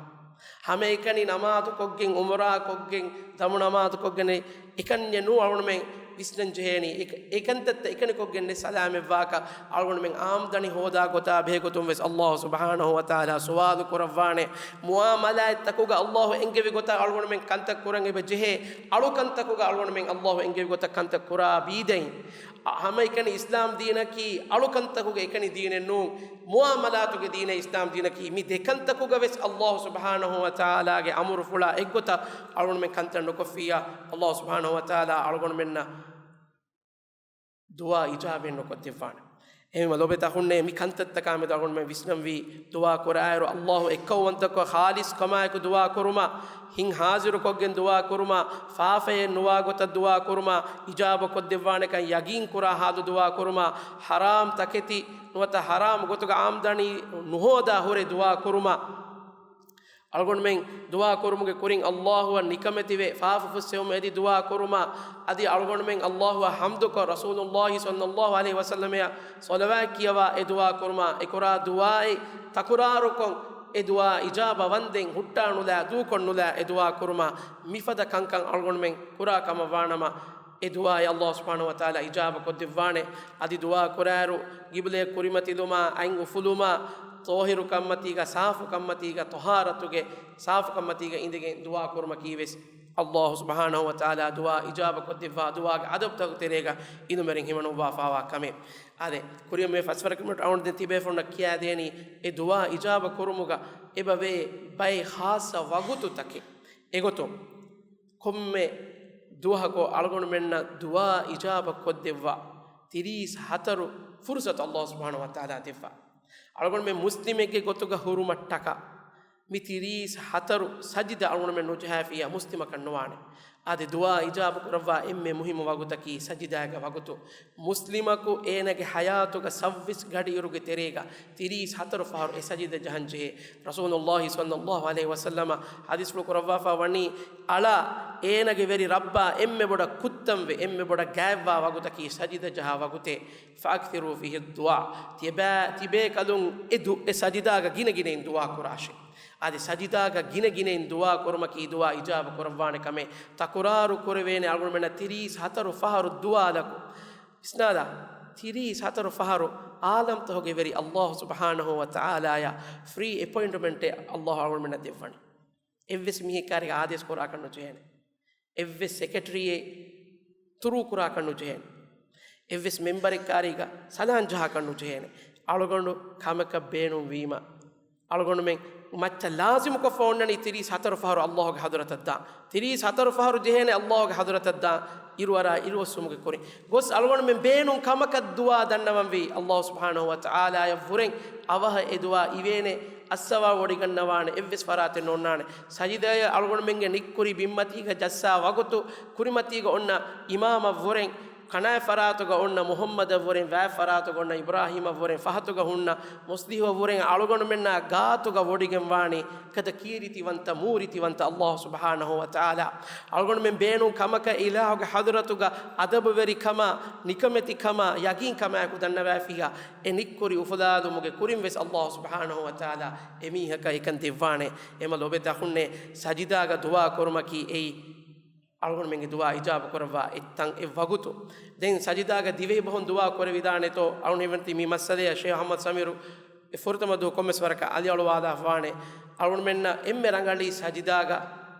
ހަމައެކަނި ނަމާދު ކޮށްގެން، އުމުރާ ކޮށްގެން، ދަމު ނަމާދު ކޮށްގެން އެކަންޏެއް ނޫން އަޅުގަނޑުމެން ވިސްނަން ޖެހޭނީ. އެ، އެ ކަންތައްތައް އެކަނިކޮށްގެންނެއް ސަލާމަތްވާކަށް އަޅުގަނޑުމެން އާމްދަނީ ހޯދާ ގޮތާ ބެހޭގޮތުން ވެސް އައްލާހު ސުބްޙާނަހު ވަތަޢާލާ ސުވާލު ކުރައްވާނެ. މުއާމަލާތްތަކުގަ އައްލާހު އެންގެވި ގޮތަށް އަޅުގަނޑުމެން ކަންތައް ކުރަން އެބަ ޖެހޭ. އަޅުކަންތަކުގަ އަޅުގަނޑުމެން އައްލާހު އެންގެވި ގޮތަށް ކަންތައް ކުރާ ބީދައިން، އަ، ހަމައެކަނި އިސްލާމް ދީނަކީ އަޅުކަންތަކުގެ އެކަނި ދީނެއް ނޫން. މުއާމަލާތުގެ ދީނެއް އިސްލާމް ދީނަކީ. މި ދެ ކަންތަކުގަ ވެސް އައްލާހު ސުބްޙާނަހު ވަތަޢާލާގެ އަމުރުފުޅާ އެއްގޮތަށް އަޅުގަނޑުމެން ކަންތައް ނުކޮށްފިއްޔާ، އައްލާހު ސުބްޙާނަހު ވަތަޢާލާ އަޅުގަނޑުމެންނަށް ދުޢާ އިޖާބައެއް ނުކޮށްދެއްވާނެ. އެހެންވީމަ ލޮބުވެތި އަޚުންނޭ، މި ކަންތައްތަކާމެދު އަޅުގަނޑުމެން ވިސްނަންވީ، ދުޢާ ކުރާއިރު އައްލާހު އެއްކައުވަންތަކޮށް ޚާލިޞް ކަމާއެކު ދުޢާ ކުރުމާ، ހިތް ޙާޟިރުކޮށްގެން ދުޢާ ކުރުމާ، ފާފައެއް ނުވާ ގޮތަށް ދުޢާ ކުރުމާ، އިޖާބަ ކޮށްދެއްވާނެކަން ޔަގީން ކުރާ ޙާލު ދުޢާ ކުރުމާ، ޙަރާމް ތަކެތި ނުވަތަ ޙަރާމް ގޮތުގަ އާމްދަނީ ނުހޯދާ ހުރެ ދުޢާ ކުރުމާ، އަޅުގަނޑުމެން ދުޢާ ކުރުމުގެ ކުރިން އައްލާހުއަށް ނިކަމެތިވެ، ފާފަ ފުއްސެވުމަށް އެދި ދުޢާ ކުރުމާ، އަދި އަޅުގަނޑުމެން އައްލާހުއަށް ޙަމްދުކޮށް، ރަސޫލުއްލާހި ޞައްލައްލާހު ޢަލައިހި ވަސައްލަމައަށް ޞަލަވާތް ކިޔަވާ އެ ދުޢާ ކުރުމާ، އެ ކުރާ ދުޢާއެއް ތަކުރާރުކޮށް، އެ ދުޢާ އިޖާބަ ވަންދެން ހުއްޓާނުލާ، ދޫކޮށްނުލާ އެ ދުޢާ ކުރުމާ، މިފަދަ ކަންކަން އަޅުގަނޑުމެން ކުރާ ކަމަށް ވާނަމަ، އެ ދުޢާއެއް އައްލާހު ސުބްޙާނަހު ވަތަޢާލާ އިޖާބަ ކޮށްދެއްވާނެ. އަދި ދުޢާ ކުރާއިރު، ގިބްލަޔަށް ކުރިމަތިލުމާ، އަތް އުފުލުމާ، ޠާހިރު ކަންމަތީގަ، ސާފު ކަންމަތީގަ، ޠަހާރަތުގެ ސާފު ކަންމަތީގަ އިނދެގެން ދުޢާ ކުރުމަކީ ވެސް އައްލާހު ސުބްޙާނަހު ވަތަޢާލާ ދުޢާ އިޖާބަ ކޮށްދެއްވާ، ދުޢާގެ އަދަބުތަކުގެ ތެރޭގަ އިލުމެރިން ހިމަނުއްވާފާވާ ކަމެއް. އާދެ، ކުރިއަށް މި ފަސްވަރަކަށް އަޅުގަނޑު ދެން ތިބޭފުޅުންނަށް ކިޔާދޭނީ، އެ ދުޢާ އިޖާބަ ކުރުމުގަ އެބަ ވޭ ބައެއް ޚާއްޞަ ވަގުތުތަކެއް. އެގޮތުން، ކޮންމެ ދުވަހަކު އަޅުގަނޑުމެންނަށް ދުޢާ އިޖާބަ ކޮށްދެއްވާ ތިރީސް ހަތަރު ފުރުޞަތު އައްލާހު ސުބްޙާނަހު ވަތަޢާލާ ދެއްވާ. އަޅުގަނޑުމެން މުސްލިމެއްގެ ގޮތުގަ ހުރުމަށްޓަކާ، މި ތިރީސް ހަތަރު ސަޖިދަ އަޅުގަނޑުމެން ނުޖަހާފިއްޔާ މުސްލިމަކަށް ނުވާނެ. އަދި ދުޢާ އިޖާބަ ކުރައްވާ އެންމެ މުހިއްމު ވަގުތަކީ ސަޖިދާގެ ވަގުތު. މުސްލިމަކު އޭނަގެ ޙަޔާތުގަ ސައްވީސް ގަޑިއިރުގެ ތެރޭގަ ތިރީސް ހަތަރު ފަހަރު އެ ސަޖިދަ ޖަހަން ޖެހޭ. ރަސޫލުއްލާހި ޞައްލައްލާހު ޢަލައިހި ވަސައްލަމަ ޙަދީޘްފުޅު ކުރައްވާފަ ވަނީ، އަޅާ، އޭނަގެ ވެރި ރައްބާ އެންމެ ބޮޑަށް ކުއްތަންވެ، އެންމެ ބޮޑަށް ގާތްވާ ވަގުތަކީ ސަޖިދަ ޖަހާ ވަގުތޭ. فأكثروا فيه الدعاء. ތިބާ، ތިބޭކަލުން އެ ދު-، އެ ސަޖިދާގަ ގިނަގިނައިން ދުޢާ ކުރާށޭ. އަދި ސަޖިދާގަ ގިނަގިނައިން ދުޢާ ކުރުމަކީ ދުޢާ އިޖާބަ ކުރައްވާނެ ކަމެއް. ތަކުރާރު ކުރެވޭނެ އަޅުގަނޑުމެންނަށް ތިރީސް ހަތަރު ފަހަރު ދުޢާލަކު. ވިސްނާލާ، ތިރީސް ހަތަރު ފަހަރު ޢާލަމްތަކުގެ ވެރި އައްލާހު ސުބްޙާނަހު ވަތަޢާލާއަށް ފްރީ އެޕޮއިންޓްމަންޓެއް އައްލާހު އަޅުގަނޑުމެންނަށް ދެއްވަނީ. އެއްވެސް މީހެއް ކާރިގަ އާދޭސް ކުރާކަށް ނުޖެހޭނެ. އެއްވެސް ސެކްރެޓަރީއެއް ތުރޫ ކުރާކަށް ނުޖެހޭނެ. އެއްވެސް މެމްބަރެއް ކާރީގަ ސަލާން ޖަހާކަށް ނުޖެހޭނެ. އަޅުގަނޑު ކަމަކަށް ބޭނުން ވީމަ، އަޅުގަނޑުމެން މައްޗަށް ލާޒިމުކޮށްފަ އޮންނަނީ ތިރީސް ހަތަރު ފަހަރު އައްލާހުގެ ޙަޟްރަތަށް ދާން. ތިރީސް ހަތަރު ފަހަރު ޖެހޭނެ އައްލާހުގެ ޙަޟްރަތަށް ދާން. އިރުއަރާ އިރުއޮއްސުމުގެ ކުރިން ގޮސް އަޅުގަނޑުމެން ބޭނުން ކަމަކަށް ދުޢާ ދަންނަވަންވީ. އައްލާހު ސުބްޙާނަހު ވަތަޢާލާއަށް ވުރެން އަވަހަށް އެ ދުޢާ އިވޭނެ، އައްސަވާ ވޮޑިގަންނަވާނެ، އެއްވެސް ފަރާތެއް ނޯންނާނެ. ސަޖިދައަށް އަޅުގަނޑުމެންގެ ނިއްކުރި ބިންމަތީގަ ޖައްސާ ވަގުތު، ކުރިމަތީގަ އޮންނަ އިމާމަށް ވުރެން، ކަނާތް ފަރާތުގަ އޮންނަ މުޙައްމަދަށް ވުރެން، ވާތް ފަރާތުގަ އޮންނަ އިބްރާހީމަށް ވުރެން، ފަހަތުގަ ހުންނަ މުޞްލިޙުއަށް ވުރެން އަޅުގަނޑުމެންނާ ގާތުގަ ވޮޑިގެން ވާނީ ކަދަ ކީރިތިވަންތަ، މޫރިތިވަންތަ އައްލާހު ސުބްޙާނަހު ވަތަޢާލާ. އަޅުގަނޑުމެން ބޭނުން ކަމަކަށް އިލާހުގެ ޙަޟްރަތުގަ އަދަބުވެރިކަމާ، ނިކަމެތިކަމާ، ޔަގީންކަމާއެކު ދަންނަވާފިއްޔާ، އެ ނިއްކުރި އުފުލާލުމުގެ ކުރިން ވެސް އައްލާހު ސުބްޙާނަހު ވަތަޢާލާ އެމީހަކަށް އެކަން ދެއްވާނެ. އެމަ ލޮބުވެތި އަޚުންނޭ، ސަޖިދާގަ ދުޢާ ކުރުމަކީ އެއީ އަޅުގަނޑުމެންގެ ދުޢާ އިޖާބަ ކުރައްވާ އެއްތަން އެއްވަގުތު. ދެން ސަޖިދާގަ ދިވެހި ބަހުން ދުޢާ ކުރެވިދާނެތޯ؟ އަޅުގަނޑު ހިމެނެތީ މި މައްސަލަޔަށް ޝޭޚް އަޙްމަދު ސަމީރު އެ ފުރަތަމަ ދުވަހު ކޮންމެސް ވަރަކަށް އަލިއަޅުވާލާފަވާނެ. އަޅުގަނޑުމެންނަށް އެންމެ ރަނގަޅީ ސަޖިދާގަ،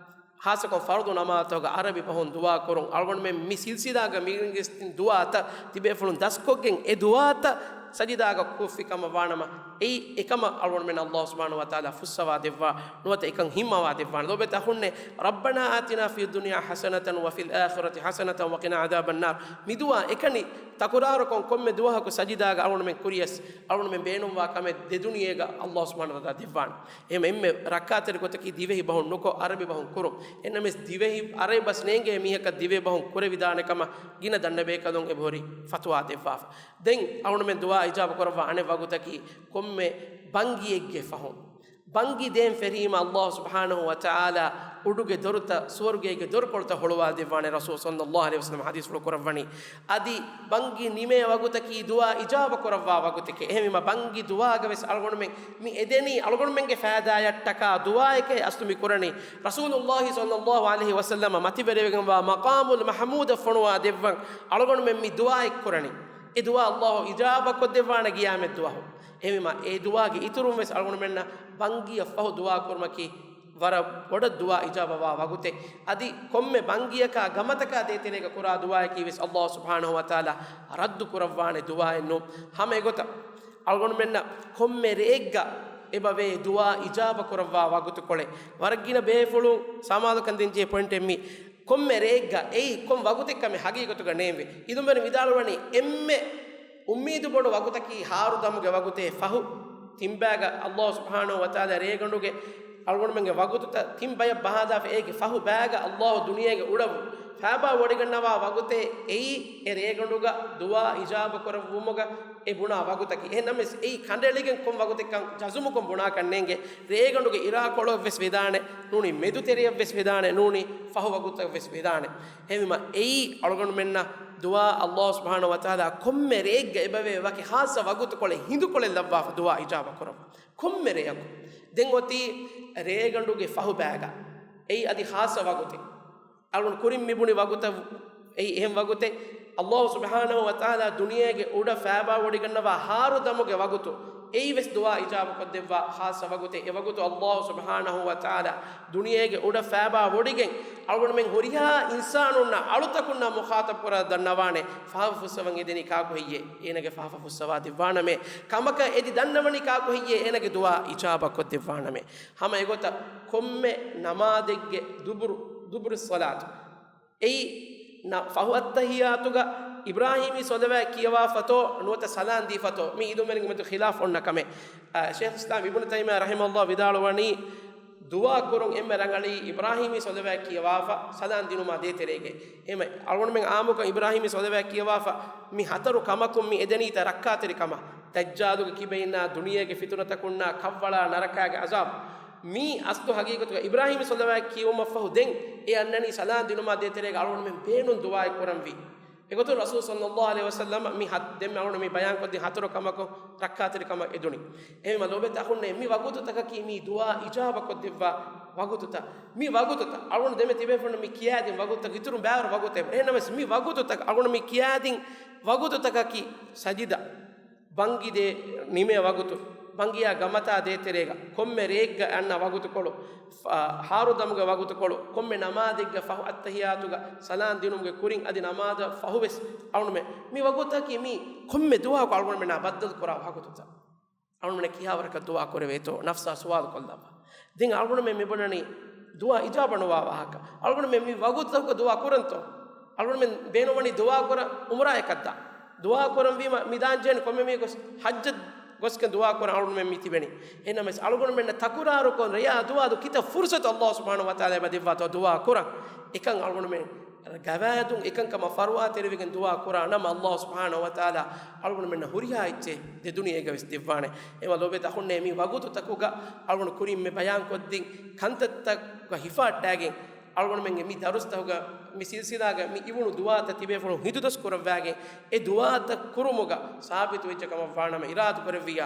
ޚާއްޞަކޮށް ފަރުޟު ނަމާދުތަކުގަ ޢަރަބި ބަހުން ދުޢާ ކުރުން. އަޅުގަނޑުމެން މި ސިލްސިލާގަ މި އިނގިސް ދުޢާތައް ތިބޭފުޅުން ދަސްކޮށްގެން އެ ދުޢާތައް ސަޖިދާގަ ކޮށްފި ކަމަށް ވާނަމަ، އެއީ އެކަމަށް އަޅުގަނޑުމެން އައްލާހު ސުބްޙާނަހު ވަތަޢާލާ ފުއްސަވާ ދެއްވާ، ނުވަތަ އެކަން ހިންމަވާ ދެއްވާނެ. ލޯބިވެތި އަޚުންނޭ، ربنا آتنا في الدنيا حسنة وفي الآخرة حسنة وقنا عذاب النار. މި ދުޢާ އެކަނި ތަކުރާރުކޮށް ކޮންމެ ދުވަހަކު ސަޖިދާގަ އަޅުގަނޑުމެން ކުރިޔަސް، އަޅުގަނޑުމެން ބޭނުންވާ ކަމެއް ދެ ދުނިޔޭގަ އައްލާހު ސުބްޙާނަހު ވަތަޢާލާ ދެއްވާނެ. އެހެން އެންމެ ރައްކާތެރި ގޮތަކީ ދިވެހި ބަހުން ނުކޮށް، ޢަރަބި ބަހުން ކުރުން. އެހެންނަމަވެސް ދިވެހި ޢަރަބި ބަސް ނޭނގޭ މީހަކަށް ދިވެހި ބަހުން ކުރެވިދާނެ ކަމަށް ގިނަ ދަންނަބޭކަލުން އެބަހުރި ފަތުވާ ދެއްވާފަ. ދެން އަޅުގަނޑުމެން ދުޢާ އިޖާބަ ކުރައްވާ އަނެއް ވަގުތަކީ، ކޮންމެ ބަންގިއެއްގެ ފަހުން، ބަންގި ދޭން ފެށީމަ ﷲ ސުބްޙާނަހޫ ވަތަޢާލާ އުޑުގެ ދޮރުތައް، ސުވަރުގޭގެ ދޮރުކޮޅުތައް ހޮޅުވާ ދެއްވާނެ. ރަސޫލު ޞައްލައްލާހު ޢަލައިހި ވަސައްލަމަ ޙަދީޘްފުޅު ކުރައްވަނީ. އަދި ބަންގި ނިމޭ ވަގުތަކީ ދުޢާ އިޖާބަ ކުރައްވާ ވަގުތެކޭ. އެހެންވީމަ ބަންގި ދުޢާގަ ވެސް އަޅުގަނޑުމެން މި އެދެނީ އަޅުގަނޑުމެންގެ ފައިދާޔަށްޓަކާ ދުޢާއެކޭ އަސްލު މި ކުރަނީ. ރަސޫލުﷲ ޞައްލައްލާހު ޢަލައިހި ވަސައްލަމަ މަތިވެރިވެގެންވާ މަޤާމުލް މަޙްމޫދަށް ފޮނުވާ ދެއްވަން އަޅުގަނޑުމެން މި ދުޢާއެއް ކުރަނީ. އެ ދުޢާ ﷲ އިޖާބަ ކޮށްދެއްވާނެ ޤިޔާމަތް ދުވަހު. އެހެންވީމަ އެ ދުޢާގެ އިތުރުން ވެސް އަޅުގަނޑުމެންނަށް ބަންގިއަށް ފަހު ދުޢާ ކުރުމަކީ ވަރަށް ބޮޑަށް ދުޢާ އިޖާބަވާ ވަގުތެއް. އަދި ކޮންމެ ބަންގިއަކާ ގަމަތަކާ ދޭތެރޭގަ ކުރާ ދުޢާއަކީ ވެސް ﷲ ސުބްޙާނަހޫ ވަތަޢާލާ ރައްދު ކުރައްވާނެ ދުޢާއެއް ނޫން. ހަމަ އެގޮތަށް އަޅުގަނޑުމެންނަށް ކޮންމެ ރެއެއްގަ އެބަވޭ ދުޢާ އިޖާބަ ކުރައްވާ ވަގުތުކޮޅެއް. ވަރަށް ގިނަ ބޭފުޅުން ސަމާލުކަން ދޭންޖެހޭ ޕޮއިންޓެއް މީ. ކޮންމެ ރެއެއްގަ އެއީ ކޮން ވަގުތެއްކަމެއް ހަގީގަތުގަ ނޭންވޭ. އިދުނބެނި ވިދާޅުވަނީ އެންމެ އުއްމީދު ބޮޑު ވަގުތަކީ ހާރު ދަމުގެ ވަގުތޭ ފަހު ތިންބައިގަ ﷲ ސުބްޙާނަހޫ ވަތަޢާލާ ރޭގަނޑުގެ އަޅުގަނޑުމެންގެ ވަގުތުތައް ތިން ބަޔަށް ބަހާދާފަ އޭގެ ފަހު ބައިގަ ﷲ ދުނިޔޭގެ އުޑަށް ފައިބާ ވޮޑިގަންނަވާ ވަގުތޭ އެއީ އެ ރޭގަނޑުގަ ދުޢާ އިޖާބަ ކުރެއްވުމުގަ އެ ބުނާ ވަގުތަކީ. އެހެންނަމަވެސް އެއީ ކަނޑައެޅިގެން ކޮން ވަގުތެއްކަން ޖަޒުމުކޮށް ބުނާކަށް ނޭނގެ. ރޭގަނޑުގެ އިރާކޮޅަށް ވެސް ވެދާނެ ނޫނީ، މެދުތެރެޔަށް ވެސް ވެދާނެ ނޫނީ، ފަހު ވަގުތަކަށް ވެސް ވެދާނެ. އެހެންވީމަ އެއީ އަޅުގަނޑުމެންނަށް ދުޢާ ﷲ ސުބްޙާނަހޫ ވަތަޢާލާ ކޮންމެ ރެއެއްގަ އެބަވޭ ވަކި ޚާއްޞަ ވަގުތުކޮޅެއް ހިނދުކޮޅެއް ލައްވާފަ ދުޢާ އިޖާބަ ކުރައްވާ. ކޮންމެ ރެއަކު. ދެން އޮތީ ރޭގަނޑުގެ ފަހު ބައިގަ. އެއީ އަދި ޚާއްޞަ ވަގުތެއް. އަޅުގަނޑު ކުރިން މި ބުނި ވަގުތަށް އެއީ އެހެން ވަގުތެއް. ﷲ ސުބްޙާނަހޫ ވަތަޢާލާ ދުނިޔޭގެ އުޑަށް ފައިބާ ވޮޑިގަންނަވާ ހާރު ދަމުގެ ވަގުތު. އެއީ ވެސް ދުޢާ އިޖާބަ ކޮށްދެއްވާ ޚާއްޞަ ވަގުތެއް. އެ ވަގުތު ﷲ ސުބްޙާނަހޫ ވަތަޢާލާ ދުނިޔޭގެ އުޑަށް ފައިބާ ވޮޑިގެން އަޅުގަނޑުމެން ހުރިހާ އިންސާނުންނާ އަޅުތަކުންނާ މުޚާޠަބް ކުރާ ދަންނަވާނެ. ފާފަ ފުއްސަވަން އެދެނީ ކާކު ހެއްޔޭ؟ އޭނަގެ ފާފަ ފުއްސަވާ ދެއްވާނަމޭ. ކަމަކަށް އެދި ދަންނަވަނީ ކާކު ހެއްޔޭ؟ އޭނަގެ ދުޢާ އިޖާބަ ކޮށްދެއްވާނަމޭ. ހަމަ އެގޮތަށް ކޮންމެ ނަމާދެއްގެ ދުބުރު، ދުބުރުއްޞަލާތު. އެއީ ނަ-، ފަހު އައްތަޙިއްޔާތުގަ އިބްރާހީމީ ޞަލަވާތް ކިޔަވާފަތޯ ނުވަތަ ސަލާން ދީފަތޯ، މި އިލްމުވެރިންގެ މެދު ޚިލާފް އޮންނަ ކަމެއް. އަ، ޝޭޚުލް އިސްލާމް އިބްނު ތައިމިއްޔާ ރަޙިމަހުﷲ ވިދާޅުވަނީ، ދުޢާ ކުރުން އެންމެ ރަނގަޅީ އިބްރާހީމީ ޞަލަވާތް ކިޔަވާފަ ސަލާން ދިނުމާ ދޭތެރޭގައި. އެހެންވެ، އަޅުގަނޑުމެން ޢާއްމުކޮށް އިބްރާހީމީ ޞަލަވާތް ކިޔަވާފަ މި ހަތަރު ކަމަކުން މި އެދެނީތަ ރައްކާތެރިކަމަށް. ދައްޖާލުގެ ކިބައިންނާ، ދުނިޔޭގެ ފިތުނަތަކުންނާ، ކަށްވަޅާ ނަރަކާގެ ޢަޒާބު. މީ އަސްލު ހަގީގަތުގަ އިބްރާހީމީ ޞަލަވާތް ކިޔެވުމަށްފަހު ދެން އެ އަންނަނީ ސަލާން ދިނުމާ ދޭތެރޭގަ އަޅުގަނޑުމެން ބޭނުން ދުޢާއެއް ކުރަންވީ. އެގޮތުން ރަސޫލު ޞައްލައްލާހު ޢަލައިހި ވަސައްލަމަ މި ހަ-، ދެންމެ އަޅުގަނޑު މި ބަޔާންކޮށްދިން ހަތަރު ކަމަކުން ރައްކާތެރިކަމަށް އެދުނީ. އެހެންވީމަ ލޯބިވެތި އަޚުންނޭ، މި ވަގުތުތަކަކީ މީ ދުޢާ އިޖާބަކޮށްދެއްވާ ވަގުތުތައް. މި ވަގުތުތައް އަޅުގަނޑު ދެންމެ ތިބޭފުޅުންނަށް މި ކިޔާދިން ވަގުތުތައް އިތުރުން ބައިވަރު ވަގުތެއް. އެހެންނަމަވެސް މި ވަގުތުތައް އަޅުގަނޑު މި ކިޔާދިން ވަގުތުތަކަކީ ސަޖިދަ، ބަންގި ދޭ ނިމޭ ވަގުތު، ބަންގިއާ ގަމަތާ ދޭތެރޭގަ ކޮންމެ ރެއެއްގަ އަންނަ ވަގުތުކޮޅު، ފަ-، ހާރު ދަމުގެ ވަގުތުކޮޅު، ކޮންމެ ނަމާދެއްގަ ފަހު އައްތަޙިއްޔާތުގަ ސަލާން ދިނުމުގެ ކުރިން އަދި ނަމާދަށް ފަހުވެސް އަޅުމެ މި ވަގުތަކީ މީ ކޮންމެ ދުވަހަކު އަޅުގަނޑުމެންނާ ބައްދަލު ކުރާ ވަގުތުތައް. އަޅުމެން ކިހާވަރަކަށް ދުޢާ ކުރެވޭތޯ ނަފްސާ ސުވާލު ކޮށްލައްވާ. ދެން އަޅުގަނޑުމެން މި ބުނަނީ ދުޢާ އިޖާބަ ނުވާ ވާހަކަ. އަޅުގަނޑުމެން މި ވަގުތުތަކުގަ ދުޢާ ކުރަންތޯ؟ އަޅުގަނޑުމެން ބޭނުންވަނީ ދުޢާ ކުރަން ޢުމްރާއަކަށްދާ. ދުޢާ ކުރަންވީމަ މި ދާންޖެހޭނެ ކޮންމެ މީހަކު ވެސް ޙައްޖަށް ގޮސްގެން ދުޢާ ކުރަން އަޅުގަނޑުމެން މި ތިބެނީ. އެހެންނަމަވެސް އަޅުގަނޑުމެންނަށް ތަކުރާރުކޮށް ރެޔާ ދުވާލު ކިތައް ފުރުޞަތު ﷲ ސުބްޙާނަހޫ ވަތަޢާލާ އެބަ ދެއްވާތޯ ދުޢާ ކުރަން. އެކަން އަޅުގަނޑުމެން ގަވާއިދުން އެކަންކަމަށް ފަރުވާތެރިވެގެން ދުޢާ ކުރާ ނަމަ، ﷲ ސުބްޙާނަހޫ ވަތަޢާލާ އަޅުގަނޑުމެންނަށް ހުރިހާ އެއްޗެއް ދެ ދުނިޔޭގަ ވެސް ދެއްވާނެ. އެމަ ލޯބިވެތި އަޚުންނޭ، މި ވަގުތުތަކުގަ އަޅުގަނޑު ކުރިން މި ބަޔާންކޮށްދިން ކަންތައްތަކުގަ ހިފާއްޓާގެން، އަޅުގަނޑުމެންގެ މި ދަރުސްތަކުގަ މި ސިލްސިލާގަ މި އިވުނު ދުޢާތައް ތިބޭފުޅުން ހިތުދަސް ކުރައްވާގެން، އެ ދުޢާތައް ކުރުމުގަ ސާބިތު ވެއްޖެ ކަމަށް ވާނަމަ، އިރާދަ ކުރެއްވިއްޔާ،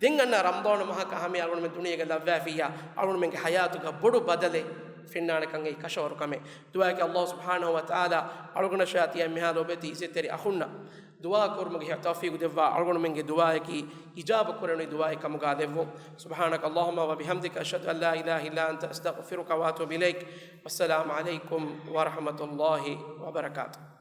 ދެން އަންނަ ރަމަޟާން މަހަކަށް ހަމަޔަށް އަޅުގަނޑުމެން ދުނިޔޭގަ ލައްވާފިއްޔާ، އަޅުގަނޑުމެންގެ ޙަޔާތުގަ ބޮޑު ބަދަލެއް ފެންނާނެކަން އެއީ ކަށަވަރު ކަމެއް. ދުޢާއަކީ ﷲ ސުބްޙާނަހޫ ވަތަޢާލާ އަޅުގަނޑަށާ ތިޔަ މިހާ ލޯބިވެތި އިއްޒަތްތެރި އަޚުންނަށް ދުޢާ ކުރުމުގެ ތައުފީޤު ދެއްވާ، އަޅުގަނޑުމެންގެ ދުޢާއަކީ އިޖާބަ ކުރެވުނު ދުޢާއެއް ކަމުގަ ދެއްވުން. سبحانك اللهم وبحمدك، أشهد أن لا إله إلا أنت، أستغفرك وأتوب إليك. والسلام عليكم ورحمة الله وبركاته.